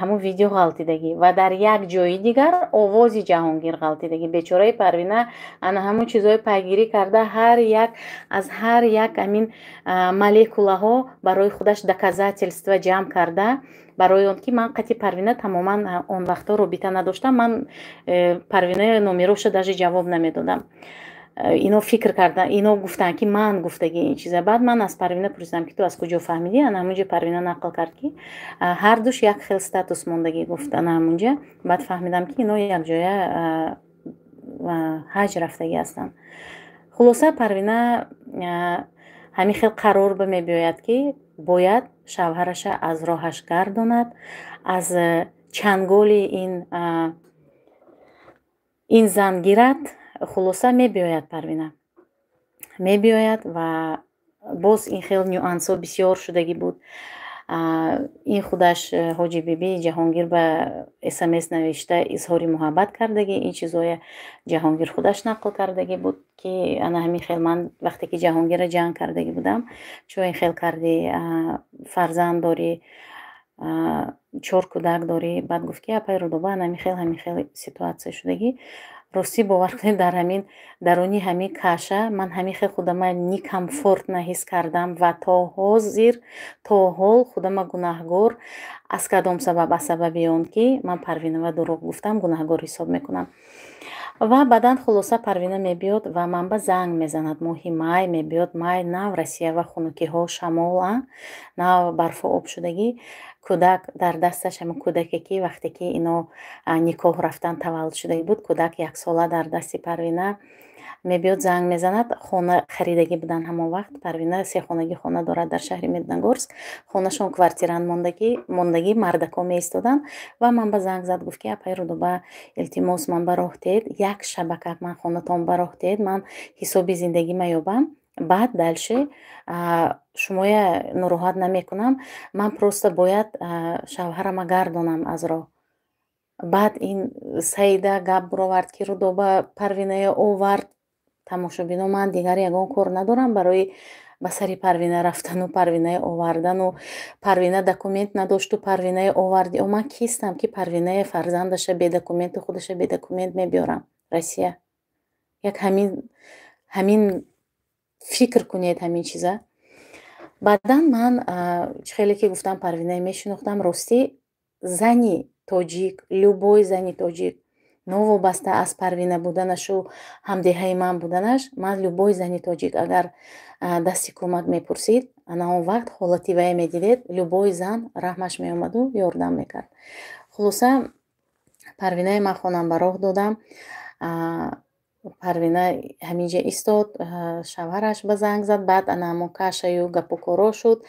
ҳамун видео ғалтидагӣ ва дар як ҷои дигар овози Ҷаҳонгир ғалтидагӣ. Бечораи Парвина ана ҳамун чизҳои пайгирӣ карда, ҳар як аз ҳар як ҳамин молекулаҳо барои худаш доказательства ҷамъ карда, барои он ки ман қатъи Парвина тамоман он вақтҳо робита надоштам. Ман Парвина номероша даже ҷавоб намедодам. Ино фикр кардан, ино гуфтанд, ки ман гуфтагӣ ин чиза. Баъд ман аз Парвина пурсидам, ки ту аз куҷо фаҳмидӣ? Ана ҳамунҷа Парвина нақл кард, ки ҳардуш як хел статус мондагӣ, гуфт. Ана ҳамунҷа баъд фаҳмидам, ки ино якҷоя ҳаҷ рафтагӣ ҳастанд. Хулоса, Парвина ҳамин хел қарор ба мебиёяд, ки бояд шавҳараша аз роҳаш гардонад, аз чанголи ин зан гирад. Хулоса, мебиёяд, Парвина мебиёяд ва боз ин хел нюансҳо бисёр шудагӣ буд. Ин худаш ҳоҷи бибӣ Ҷаҳонгир ба СМС навишта, изҳори муҳаббат кардагӣ. Ин чизҳоя Ҷаҳонгир худаш нақл кардагӣ буд, ки ана ҳамин хел ман вақте ки Ҷаҳонгира ҷанг кардагӣ будам, чӯ ин хел кардӣ, фарзанд дорӣ, чор кӯдак дорӣ. Баъд гуфт, ки апай Рудоба, ана ҳамин хел, ҳамин хел ситуация шудагӣ. Ростӣ, бовар кунед, дар ҳамин даруни ҳамин каша ман ҳамин хел худама некомфортно ҳис кардам ва то ҳозир, то ҳол худама гунаҳгор, аз кадом сабаб? Аз сабаби он ки ман Парвинава дурӯғ гуфтам, гунаҳгор ҳисоб мекунам. Ва баъдан, хулоса, Парвина мебиёд ва ман ба занг мезанад. Моҳи май мебиёд, май нав Россия ва хунукиҳо, шамол, нав барфу об шудагӣ, кӯдак дар дасташ, ҳамин кӯдаке ки вақте ки ино никоҳ рафтан таваллуд шудагӣ буд, кӯдак яксола дар дасти Парвина мебиёд, занг мезанад. Хона харидагӣ буданд ҳамон вақт. Парвина сехонагӣ хона дорад дар шаҳри Медногорск. Хонашон квартирант мондагӣ, мардако меистоданд. Ва ман ба занг зад, гуфт ки: «Апаи Рудоба, илтимос, ман ба роҳ тед, як шабакак ман хонатон ба роҳ тед, ман ҳисоби зиндагӣ маёбам, баъд дальше шумоя нороҳат намекунам, ман просто бояд шавҳарама гардонам аз роҳ». Баъд ин Саида гап буровард, ки Рудоба Парвиная овард. Тамошобино, ман дигар ягон кор надорам барои ба сари Парвина рафтану Парвиная овардану Парвина документ надошту Парвиная оварди. О, ман кистам, ки Парвиная фарзандаша бе документу худаша бе документ мебиёрам Россия? Як ҳамин фикр кунед ҳамин чиза. Баъдан ман, чӣ хеле ки гуфтам, Парвинае мешинохтам. Ростӣ, зани тоҷик, любой зани тоҷик, новобаста аз Парвина буданашу ҳамдеҳаи ман буданаш, ман любой зани тоҷик агар дасти кӯмак мепурсид, ана он вақт ҳолати вая медидед, любой зан раҳмаш меомаду ёрдам мекард. Хулоса, Парвинае ман хонам ба роҳ додам. Парвина ҳаминҷа истод, шавҳараш ба занг зад, баъд ана ҳамон кашаю гапу коро шуд.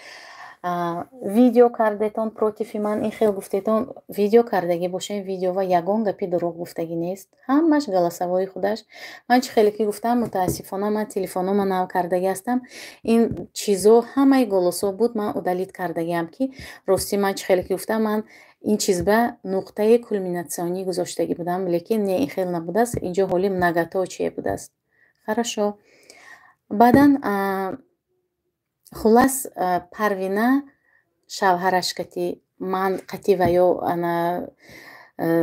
Видео кардетон против ман, ин хел гуфтетон. Видео кардагӣ бошем, видеова ягон гапи дурӯғ гуфтагӣ нест, ҳамаш голосовой худаш. Ман чӣ хеле ки гуфтам, мутаассифона, ман телефонома нав кардагӣ ҳастам, ин чизо ҳамаи голосо буд, ман удалить кардагиам, ки ростӣ, ман чӣ хеле ки гуфтам, ман ин чиз ба нуқтаи кульминатсионӣ гузоштагӣ будам, лекин не, ин хел набудааст, инҷо ҳоли многоточие будааст. Хорошо, баъдан, хулас, Парвина шавҳараш кати ман қати ва ё ана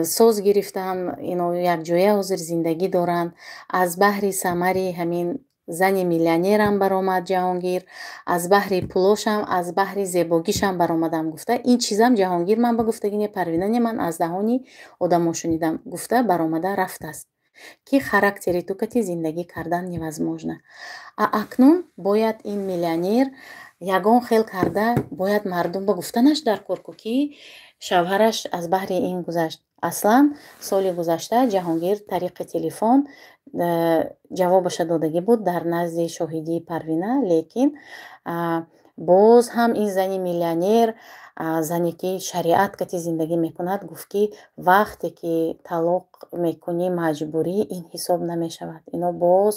соз гирифтан, ино якҷоя ҳозир зиндагӣ доранд. Аз баҳри самари ҳамин зани миллионерам баромад Ҷаҳонгир, аз баҳри пулошам, аз баҳри зебогишам баромадам гуфта. Ин чизам Ҷаҳонгир ман ба гуфтагӣ не, Парвина не, ман аз даҳони одамо шунидам, гуфта баромада рафтааст, ки характери ту кати зиндагӣ кардан невозможно. А акнун бояд ин миллионер ягон хел карда бояд мардум ба гуфтанаш дар кор ку, ки шавҳараш аз баҳри ин гузашт. Аслан соли гузашта Ҷаҳонгир тариқи телефон ҷавобаша додагӣ буд дар назди шоҳидии Парвина, лекин боз ҳам ин зани миллионер, зане ки шариат кати зиндагӣ мекунад, гуфт, ки вақте ки талоқ мекунӣ маҷбурӣ, ин ҳисоб намешавад. Ино боз,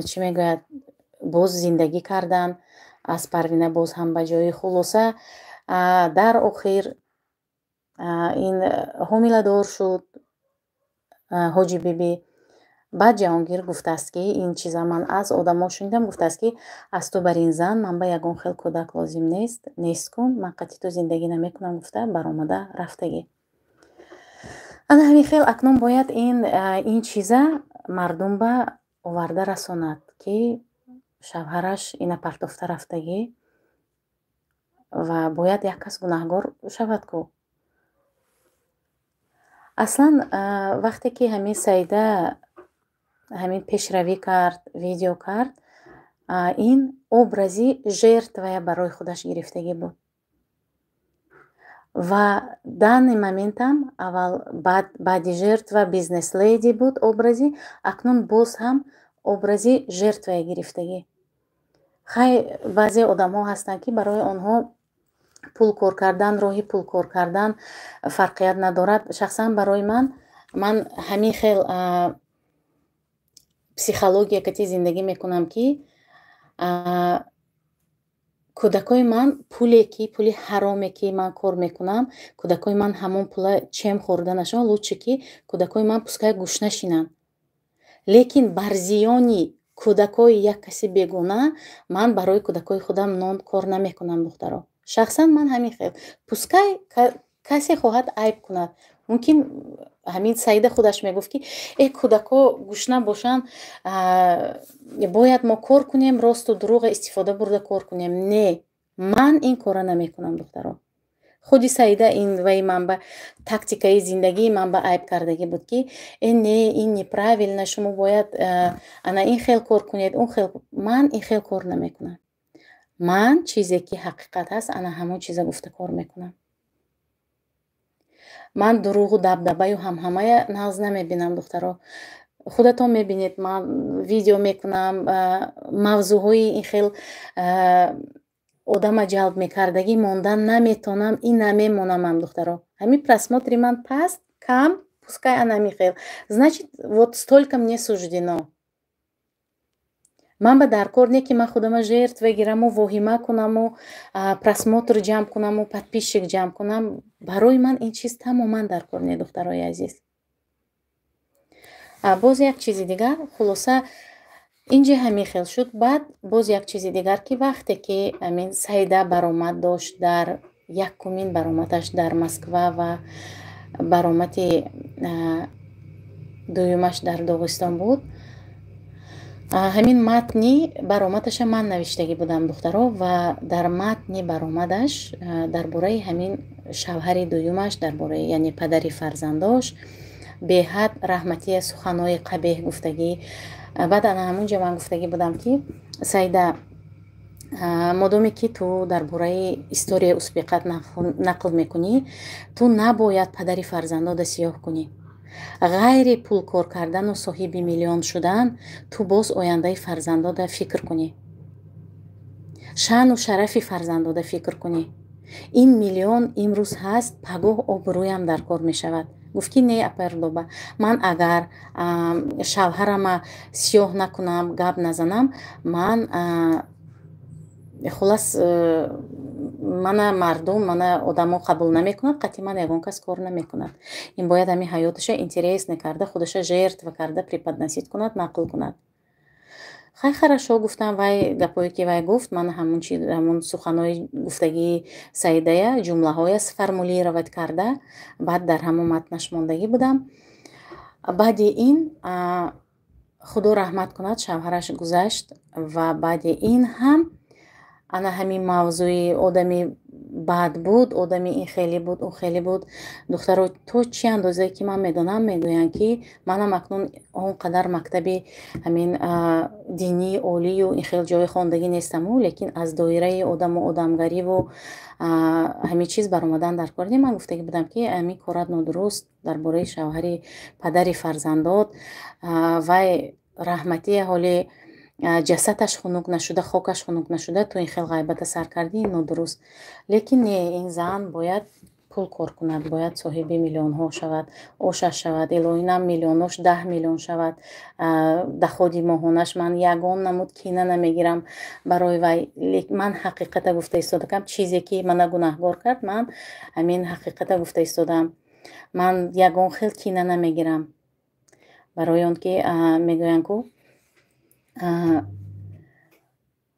чӣ мегӯяд, боз зиндагӣ кардан аз Парвина боз ҳам ба ҷои. Хулоса, дар охир ин ҳомиладор шуд Ҳоҷи Бибӣ. Баъд Ҷаҳонгир гуфтааст, ки ин чиза ман аз одамо шунидам, гуфтааст, ки аз ту бар ин зан ман ба ягон хел кӯдак лозим нест, нест кун, ман қати ту зиндагӣ намекунам гуфта баромада рафтагӣ. Ана ҳамин хел акнун бояд ин чиза мардум ба оварда расонад, ки шавҳараш ина партофта рафтагӣ ва бояд як кас гунаҳгор шавад ку. Аслан вақте ки ҳамин Саида ҳамин пешравӣ кард, видео кард, ин образи жертвая барои худаш гирифтагӣ буд ва данный моментам аввал баъди жертва бизнес-леди буд образи, акнун боз ҳам образи жертвая гирифтагӣ. Хай, баъзе одамҳо ҳастанд, ки барои онҳо пул кор кардан, роҳи пул кор кардан фарқият надорад. Шахсан барои ман, ман ҳамин хел психология кати зиндагӣ мекунам, ки кӯдакои ман пуле ки, пули ҳароме ки ман кор мекунам, кӯдакои ман ҳамон пула чем хӯрданашон, лучше ки кӯдакои ман пускай гӯшна шинанд, лекин бар зиёни кӯдакои як каси бегуна ман барои кӯдакои худам нон кор намекунам. Духтаро, шахсан ман ҳамин хел. Пускай касе хоҳад айб кунад. Мумкин, ҳамин Саида худаш мегуфт, ки э, кӯдако гушна бошанд, бояд мо кор кунем, росту дурӯға истифода бурда кор кунем. Не, ман ин кора намекунам, духтаро. Худи Саида ин ваи ман ба тактикаи зиндагии ман ба айб кардагӣ буд, ки э, не, ин неправильно, шумо бояд ана ин хел кор кунед, он хел. Ман ин хел кор намекунам. Ман чизе ки ҳақиқат ҳаст, ана ҳамон чиза гуфта кор мекунам. Ман дурӯғу дабдабаю ҳамҳамая нағз намебинам, духтаро. Худатон мебинед, ман видео мекунам, мавзӯъҳои ин хел одама ҷалб мекардагӣ мондан наметонам, ин намемонамам, духтаро. Ҳамин просмотри ман паст, кам, пускай ана хел, значит, вот столько мне суждено. Ман ба даркор не, ки ман худама жертва гираму, воҳима кунаму, просмотр ҷамъ кунаму, подписчик ҷамъ кунам. Барои ман ин чиз тамоман даркор не, духтарои азиз. Боз як чизи дигар, хулоса, инҷа ҳамин хел шуд. Баъд боз як чизи дигар, ки вақте ки ҳамин Саида баромад дошт, дар якумин баромадаш дар Москва ва баромади дуюмаш дар Доғистон буд, ҳамин матни баромадаша ман навиштагӣ будам, духтаро. Ва дар матни баромадаш дар бораи ҳамин шавҳари дуюмаш, дар бораи, яъне падари фарзандош, беҳад раҳматия суханҳои қабеҳ гуфтагӣ. Баъд ана ҳамунҷа ман гуфтагӣ будам, ки Саида, модоме ки ту дар бораи историяи успехат нақл мекунӣ, ту набояд падари фарзандода сиёҳ кунӣ. Ғайри пул кор кардану соҳиби миллион шудан, ту боз ояндаи фарзандода фикр кунӣ, шаъну шарафи фарзандода фикр кунӣ. Ин миллион имрӯз ҳаст, пагоҳ обрӯям дар кор мешавад. Гуфт, ки не, апаи Рудоба, ман агар шавҳарама сиёҳ накунам, гап назанам, ман хулас мана мардум, мана одамо қабул намекунад, қатъи ман ягон кас кор намекунад. Ин бояд ҳамин ҳаёташа интересно карда, худаша жертва карда преподносить кунад, нақл кунад. Хай, хорошо, гуфтам. Вай гапое ки вай гуфт, ман ҳамун чи, ҳамун суханҳои гуфтагии Саидая, ҷумлаҳоя сформулировать карда, баъд дар ҳамон матнаш мондагӣ будам. Баъди ин, худо раҳмат кунад, шавҳараш гузашт. Ва баъди ин ҳам ана ҳамин мавзӯи одами бад буд, одами ин хеле буд, он хеле буд. Духтаро, то чӣ андозае ки ман медонам, мегӯянд, ки манам акнун он қадар мактаби ҳамин динии олию ин хел ҷои хондагӣ нестаму, лекин аз доираи одаму одамгариву ҳамин чиз баромадан дар кор не. Ман гуфтагӣ будам, ки ҳамин корат нодуруст дар бораи шавҳари падари фарзандод. Вай раҳматия ҳоли ҷасадаш хунук нашуда, хокаш хунук нашуда, ту ин хел ғайбата сар кардӣ, ин нодуруст. Лекин не, ин зан бояд пул кор кунад, бояд соҳиби миллионҳо шавад, ошаш шавад, илоҳинам миллионош 10 миллион шавад доходи моҳонаш. Ман ягон намуд кина намегирам барои вай, ман ҳақиқата гуфта истодакам. Чизе ки мана гунаҳгор кард, ман ҳамин ҳақиқата гуфта истодам. Ман ягон хел кина намегирам, барои он ки мегӯянд ку,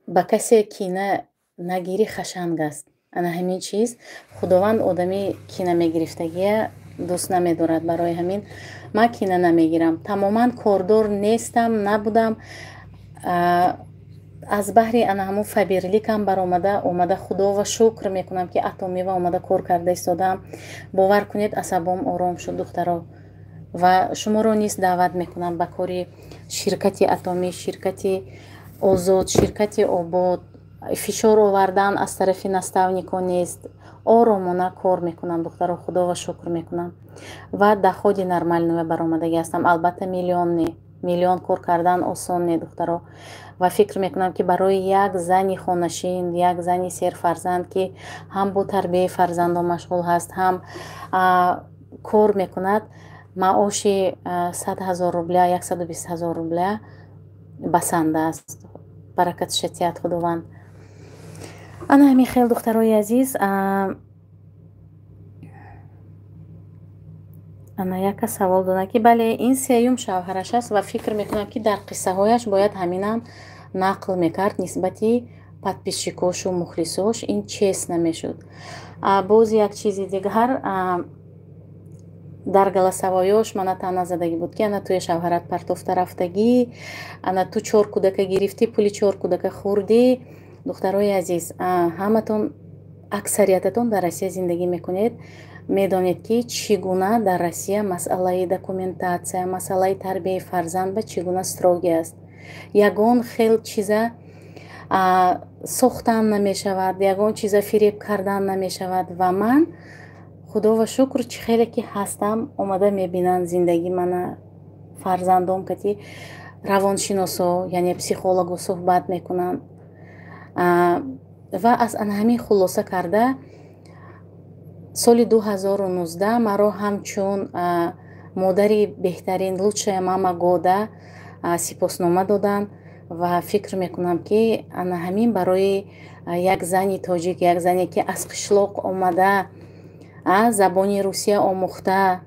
ба касе кина нагирӣ, хашанг аст. Ана ҳамин чиз, Худованд одами кина мегирифтагия дӯст намедорад. Барои ҳамин ман кина намегирам, тамоман кордор нестам, набудам. Аз баҳри ана ҳамун Фаберликам баромада омада, Худова шукр мекунам, ки Атомива омада кор карда истодам. Бовар кунед, асабом ором шуд, духтаро. Ва шуморо низ даъват мекунам ба кори ширкати Атомӣ, ширкати озод, ширкати обод. Фишор овардан аз тарафи наставникон нест, оромона кор мекунам, духтаро, Худова шукр мекунам ва доходи нормального баромадагӣ ҳастам. Албатта, миллион не, миллион кор кардан осон не, духтаро. Ва фикр мекунам, ки барои як зани хонашин, як зани серфарзанд, ки ҳам бо тарбияи фарзандон машғул ҳаст, ҳам кор мекунад, маоши 100 000 рубля, 120 000 рубля басанда аст. Баракатша тиҳад Худованд. Ана ҳамин хел, духтарои азиз. Ана яка савол додам, ки бале, ин сеюм шавҳараш аст ва фикр мекунам, ки дар қиссаҳояш бояд ҳаминам нақл мекард нисбати подписчикошу мухлисош, ин честно мешуд. Боз як чизи дигар. Дар голосовой ёш мана таъна задагӣ буд, ки ана туя шавҳарат партофта рафтагӣ, ана ту чор кӯдака гирифтӣ, пули чор кӯдака хӯрдӣ. Духтарои азиз, ҳаматон, аксариятатон дар Россия зиндагӣ мекунед, медонед, ки чӣ гуна дар Россия масъалаи документация, масъалаи тарбияи фарзанд ба чӣ гуна строгий аст. Ягон хел чиза сохтан намешавад, ягон чиза фиреб кардан намешавад. Ва ман, худова шукр, чӣ хеле ки ҳастам, омада мебинанд зиндагӣ мана, фарзандом кати равоншиносо, яъне психолого суҳбат мекунанд ва аз ана ҳамин хулоса карда, соли 2019 маро ҳамчун модари беҳтарин, «Лучшая мама года», сипоснома доданд. Ва фикр мекунам, ки ана ҳамин барои як зани тоҷик, як зане ки аз қишлоқ омада, забони русия омӯхта,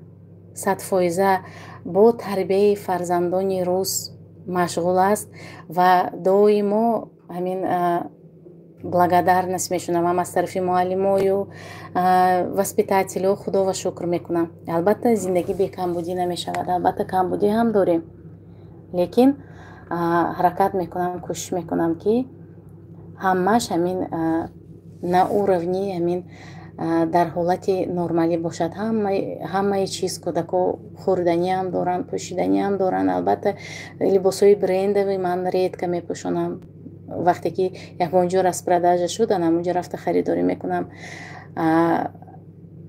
100%-а бо тарбияи фарзандони рус машғул аст ва доимо ҳамин благодарность мешунавам аз тарафи муаллимою воспитатель ё, худова шукр мекунам. Албатта, зиндагӣ бекамбудӣ намешавад, албатта, камбудӣ ҳам дорем, лекин ҳаракат мекунам, кӯшиш мекунам, ки ҳамааш ҳамин на уровни, ҳамин дар ҳолати нормалӣ бошад ҳамаи чиз. Кӯдако хӯрданиам доранд, пӯшиданиам доранд. Албатта, либосҳои брендовый ман редко мепӯшонам. Вақте ки ягон ҷо распродажа шуд, ана ҳамонҷо рафта харидорӣ мекунам.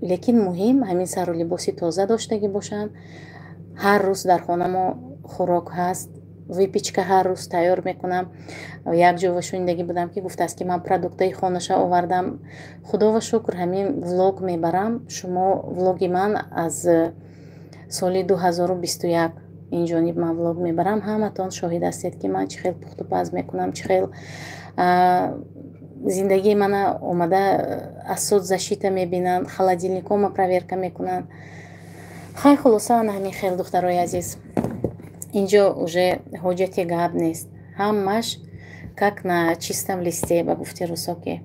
Лекин муҳим ҳамин сару либоси тоза доштагӣ бошанд. Ҳар рӯз дар хона мо хӯрок ҳаст, выпечка ҳар рӯз тайёр мекунам. Як ҷо шунидагӣ будам, ки гуфтааст, ки ман продукт аи хонаша овардам. Худова шукр, ҳамин влог мебарам. Шумо влоги ман аз соли 2021 инҷониб ман влог мебарам, ҳаматон шоҳид ҳастед, ки ман чӣ хел пухтупаз мекунам, чӣ хел зиндагии мана омада аз соцзащита мебинанд, холодильник ома проверка мекунанд. Хай, хулоса, ана ҳамин хел, духтарои азиз, инҷо уже ҳоҷати гап нест, ҳамаш как на чистом листе, ба гуфти русоке.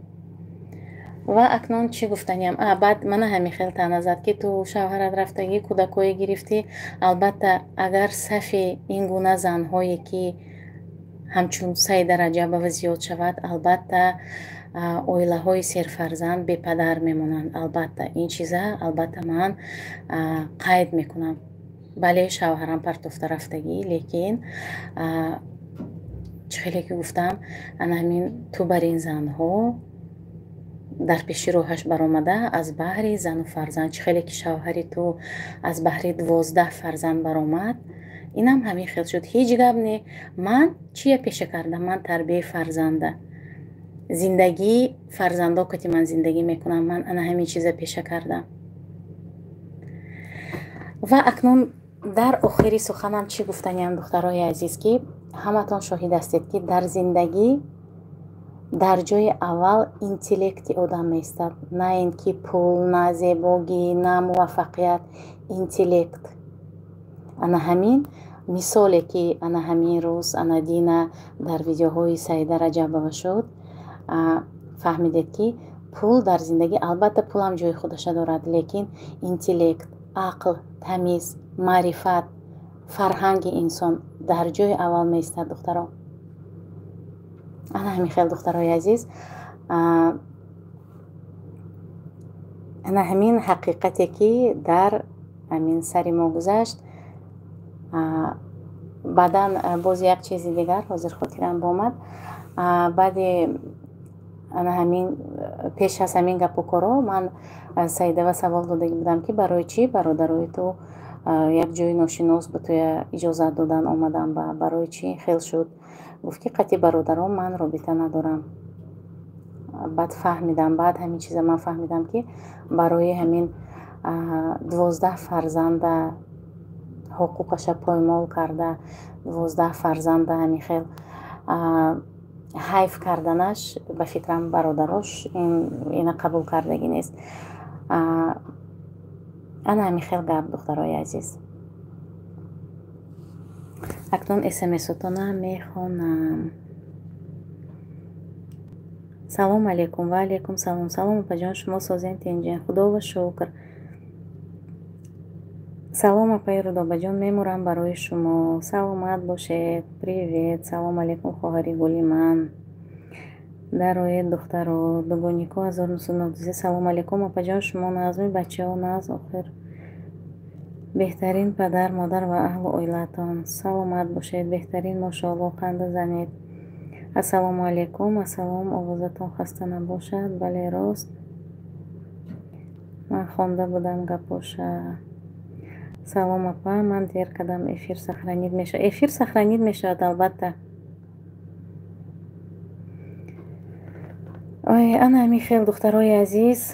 Ва акнун чӣ гуфтаниям? Баъд мана ҳамин хел таъна зад, ки ту шавҳарат рафтагӣ, кӯдакое гирифтӣ. Албатта, агар сафи ин гуна занҳое ки ҳамчун Саида Раҷабова зиёд шавад, албатта, оилаҳои серфарзанд бепадар мемонанд. Албатта, ин чиза, албатта, ман қайд мекунам. Бале, шавҳарам партофта рафтагӣ, лекин чӣ хеле ки гуфтам, ана ҳамин ту бар ин занҳо дар пеши роҳаш баромада, аз баҳри зану фарзанд, чӣ хеле ки шавҳари ту аз баҳри 12 фарзанд баромад, инам ҳамин хел шуд. Ҳеҷ гап не. Ман чия пеша кардам? Ман тарбияи фарзанда, зиндагии фарзандо кати ман зиндагӣ мекунам. Ман ана ҳамин чиза пеша кардам. Ва акнун дар охири суханам чӣ гуфтаниам, духтарои азиз, ки ҳаматон шоҳид ҳастед, ки дар зиндагӣ дар ҷои аввал интеллекти одам меистад, на ин ки пул, на зебогӣ, на муваффақият, интеллект. Ана ҳамин мисоле ки ана ҳамин рӯз, ана дина дар видеоҳои Саида Раҷабова шуд, фаҳмидед, ки пул дар зиндагӣ, албатта, пулам ҷои худаша дорад, лекин интеллект, ақл, тамиз, маърифат, фарҳанги инсон дар ҷои аввал меистад, духтаро. Ана ҳамин хел, духтарои азиз, ана ҳамин ҳақиқате ки дар ҳамин сари мо гузашт. Баъдан боз як чизи дигар ҳозир хотирам бомад. Баъди ана ҳамин, пеш аз ҳамин гапу коро, ман Саидава савол додагӣ будам, ки барои чӣ бародарои ту як ҷои ношинос ба туя иҷозат додан омадан, ба барои чӣ хел шуд? Гуфт, ки қати бародарон ман робита надорам. Баъд фаҳмидам, баъд ҳамин чиза ман фаҳмидам, ки барои ҳамин 12 фарзанда ҳуқуқаша поймол карда, 12 фарзанда ҳамин хел ҳайф карданаш, ба фикрам, бародарош ина қабул кардагӣ нест. Ана ҳамин хел гап, духтарои азиз. Акнун смсотона мехонам. Салом алейкум. Ва алейкум салом. Салом, опаҷон, шумо созен, тинҷен? Худова шукр. Салом, апаи Рудобаҷон, мемурам барои шумо. Саломат бошед. Привет. Салом алейкум, хоҳари гули ман. Дароед, духтаро. Дугонико 1993. Салом алейкум, апаҷон, шумо назми, бачаҳо наз, охир. Беҳтарин падар, модар ва аҳлу оилаатон. Саломат бошед, беҳтарин, мошоалло, қанда занед. Ассалому алейкум, ассалом, овозатон хаста набошад. Бале, рост. Ман хонда будам гапоша. Салом, апа, ман дер кардам, эфир сохранить мешавад. Эфир сохранить мешавад, албатта. Ой, ана ҳамин хел, духтарои азиз,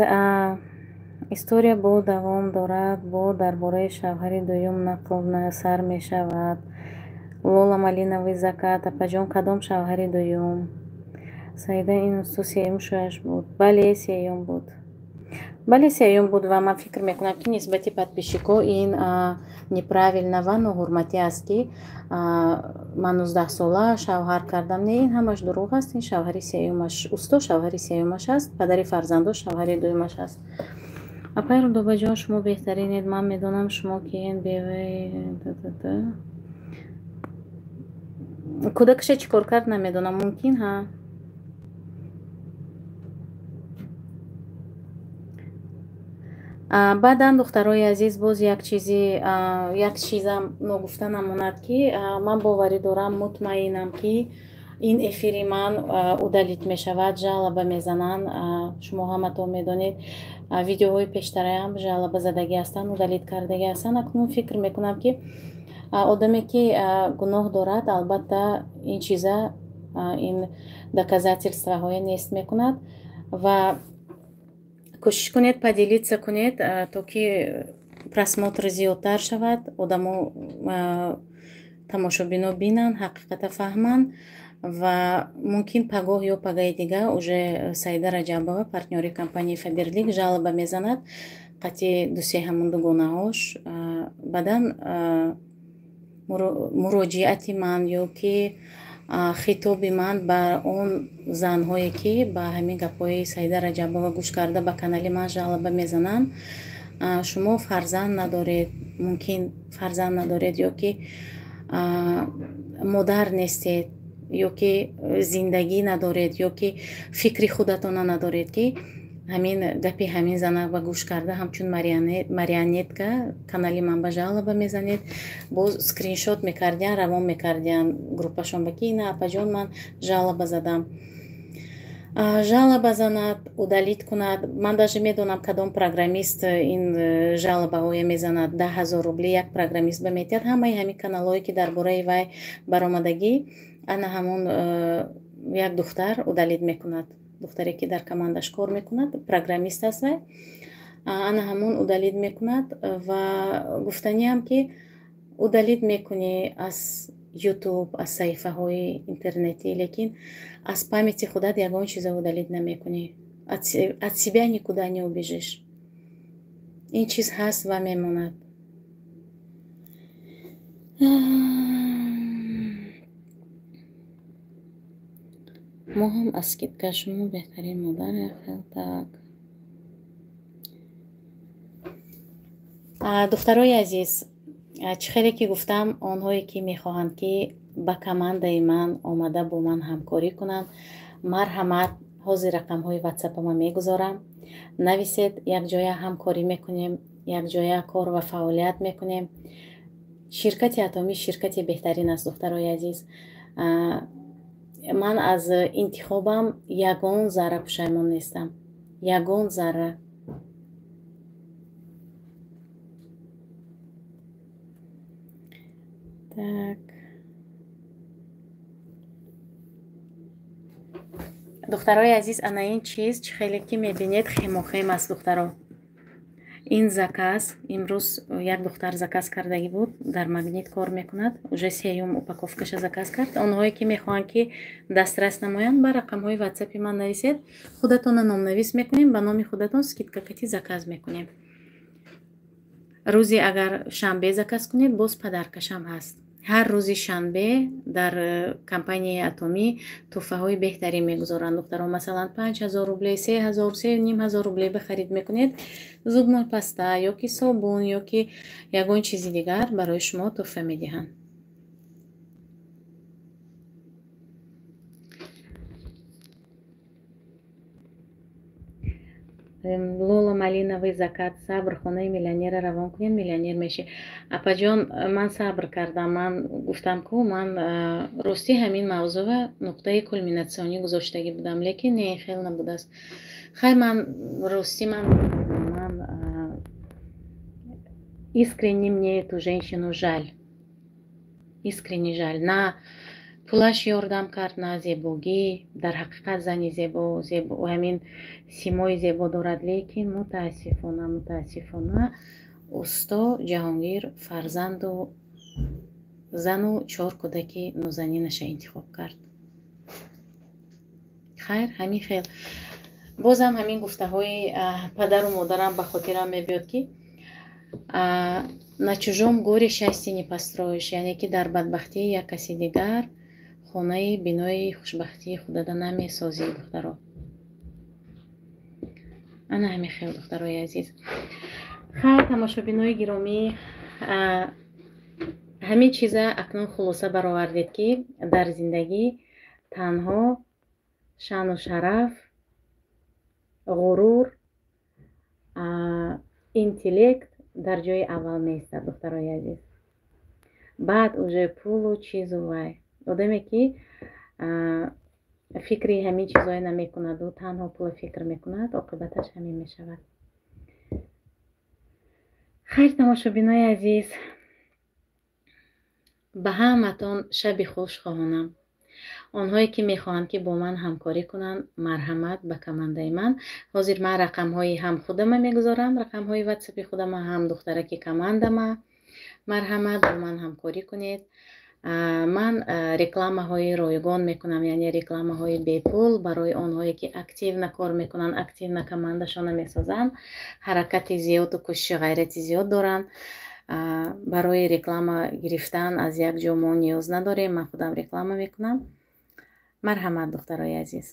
история бо давом дорад, бо дар бораи шавҳари дуюм нақл сар мешавад. Лола Малиновый закат, апаҷон, кадом шавҳари дуюм? Саида, ин усто сеюм шояш буд. Бале, сеюм буд. Бале, сеюм буд ва ман фикр мекунам, ки нисбати подписчико ин неправильно ва ноҳурматӣ аст, ки ман 19 сола шавҳар кардам. Не, ин ҳамаш дурӯғ аст. Ин шавҳари сеюмаш, усто шавҳари сеюмаш аст, падари фарзандо шавҳари дуюмаш аст. Апаи Рудобаҷон, шумо беҳтаринед, ман медонам шумо киен. Беваи кӯдакаша чӣ кор кард, намедонам, мумкин ҳа. Баъдан, духтарои азиз, боз як чизи, як чизам ногуфта намонад, ки ман боварӣ дорам, мутмаинам, ки ин эфири ман удалить мешавад, жалоба мезананд. Шумо ҳаматон медонед, видеоҳои пештараам жалоба задагӣ ҳастанд, удалить кардагӣ ҳастанд. Акнун фикр мекунам, ки одаме ки гуноҳ дорад, албатта, ин чиза, ин доказательствоҳое нест мекунад. Ва кӯшиш кунед, поделиться кунед, то ки просмотр зиёдтар шавад, одамо, тамошобино бинанд, ҳақиқата фаҳманд. Ва мумкин пагоҳ ё пагаи дига уже Саида Раҷабова, партнёри компанияи Фаберлик, жалоба мезанад қатъи дусе ҳамун дугонаҳош. Баъдан муроҷиати ман ё ки хитоби ман ба он занҳое, ки ба ҳамин гапҳои Саида Раҷабова гӯш карда, ба канали ман жалоба мезананд: шумо фарзанд надоред, мумкин фарзанд надоред, ё ки модар нестед, ё ки зиндагӣ надоред, ё ки фикри худатона надоред, ки ҳамин гапи ҳамин зана ба гӯш карда, ҳамчун марионетка канали ман ба жалоба мезанед. Боз скриншот мекардиян, равон мекардиян группашон ба, ки ина, апаҷон, ман жалоба задам. Жалоба занад, удалить кунад. Ман даже медонам, кадом программист ин жалобаҳоя мезанад. 10 000 рубли як программист ба метиҳад. Ҳамаи ҳамин каналҳое, ки дар бораи вай баромадагӣ, ана ҳамон як духтар удалить мекунад, духтаре ки дар командаш кор мекунад, программист аст вай, ана ҳамон удалить мекунад. Ва гуфтаниам, ки удалить мекунӣ аз Ютуб, аз саҳифаҳои интернетӣ, лекин аз памяти худат ягон чиза удалить намекунӣ, от себя никуда не убежишь. Ин чиз ҳаст ва мемонад. Мо ҳам аз скидка. Шумо беҳтарин модар. Так, духтарои азиз, чӣ хеле ки гуфтам, онҳое ки мехоҳанд, ки ба командаи ман омада, бо ман ҳамкорӣ кунанд, марҳамат, ҳозир рақамҳои ватсапама мегузорам, нависед, якҷоя ҳамкорӣ мекунем, якҷоя кор ва фаъолият мекунем. Ширкати Атомӣ ширкати беҳтарин аст, духтарои азиз. Ман аз интихобам ягон зарра пушаймон нестам, ягон зарра. Так, духтарои азиз, ана ин чиз, чӣ хеле ки мебинед, хемохем аст, духтаро. Ин заказ имрӯз як духтар заказ кардагӣ буд, дар Магнит кор мекунад, уже сеюм упаковкаша заказ кард. Онҳое ки мехоҳанд, ки дастрас намоянд, ба рақамҳои ватсапи ман нависед, худатона номнавис мекунем, ба номи худатон скидка кати заказ мекунем. Рӯзе агар шанбе заказ кунед, боз подаркашам ҳаст. Ҳар рӯзи шанбе дар компанияи Атомӣ тӯҳфаҳои беҳтарин мегузоранд, духтаро. Масалан, 5000 рубле, 3000, 3500 рубле ба харид мекунед, зубной паста ё ки собун ё ки ягон чизи дигар барои шумо тӯҳфа медиҳанд. Лола Малиновый закат, сабр, хонаи миллионера равон кунед, миллионер мешӣ. Апаҷон, ман сабр кардам, ман гуфтам, ку ман ростӣ ҳамин мавзӯъа нуқтаи кулминатсионӣ гузоштагӣ будам, лекин не, хел набудааст. Хай, ман ростӣ ман искренне мне эту женщину жаль, искренне жаль. На пулаш ёрдам кард, на зебогӣ. Дар ҳақиқат зани зебо, зебо, ҳамин симои зебо дорад, лекин мутаассифона, мутаассифона, усто Ҷаҳонгир фарзанду зану чор кӯдаки нозанинаша интихоб кард. Хайр, ҳамин хел. Бозам ҳамин гуфтаҳои падару модарам ба хотирам мебиёд, ки на чужом горе счастье не построишь, яъне ки дар бадбахтии як каси дигар хонаи бинои хушбахтии худада намесозӣ, духтаро. Ана ҳамин хел, духтарои азиз. Хайр, тамошобинои гиромӣ, ҳамин чиза акнун хулоса баровардед, ки дар зиндагӣ танҳо шаъну шараф, ғурур, интеллект дар ҷои аввал меистад, духтарои азиз. Баъд уже пулу чизу вай. Одаме ки фикри ҳамин чизое намекунаду танҳо пула фикр мекунад, оқибаташ ҳамин мешавад. Хайр, тамошобинои азиз, ба ҳаматон шаби хуш хоҳонам. Онҳое ки мехоҳанд, ки бо ман ҳамкорӣ кунанд, марҳамат ба командаи ман. Ҳозир ман рақамҳои ҳам худама мегузорам, рақамҳои ватсапи худама, ҳам духтараки командама. Марҳамат, бо ман ҳамкорӣ кунед. Ман рекламаҳои ройгон мекунам, яъне рекламаҳои бепул барои онҳое ки активно кор мекунанд, активно командашона месозанд, ҳаракати зиёду кӯшиши ғайрати зиёд доранд. Барои реклама гирифтан аз як ҷо мо ниёз надорем, ман худам реклама мекунам. Марҳамат, духтарои азиз,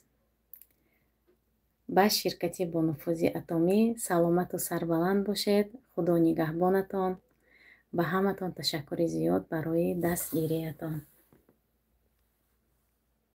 ба ширкати бонуфузи Атомӣ. Саломату сарбаланд бошед, Худо нигаҳбонатон. Ба ҳаматон ташаккури зиёд барои дастгириятон.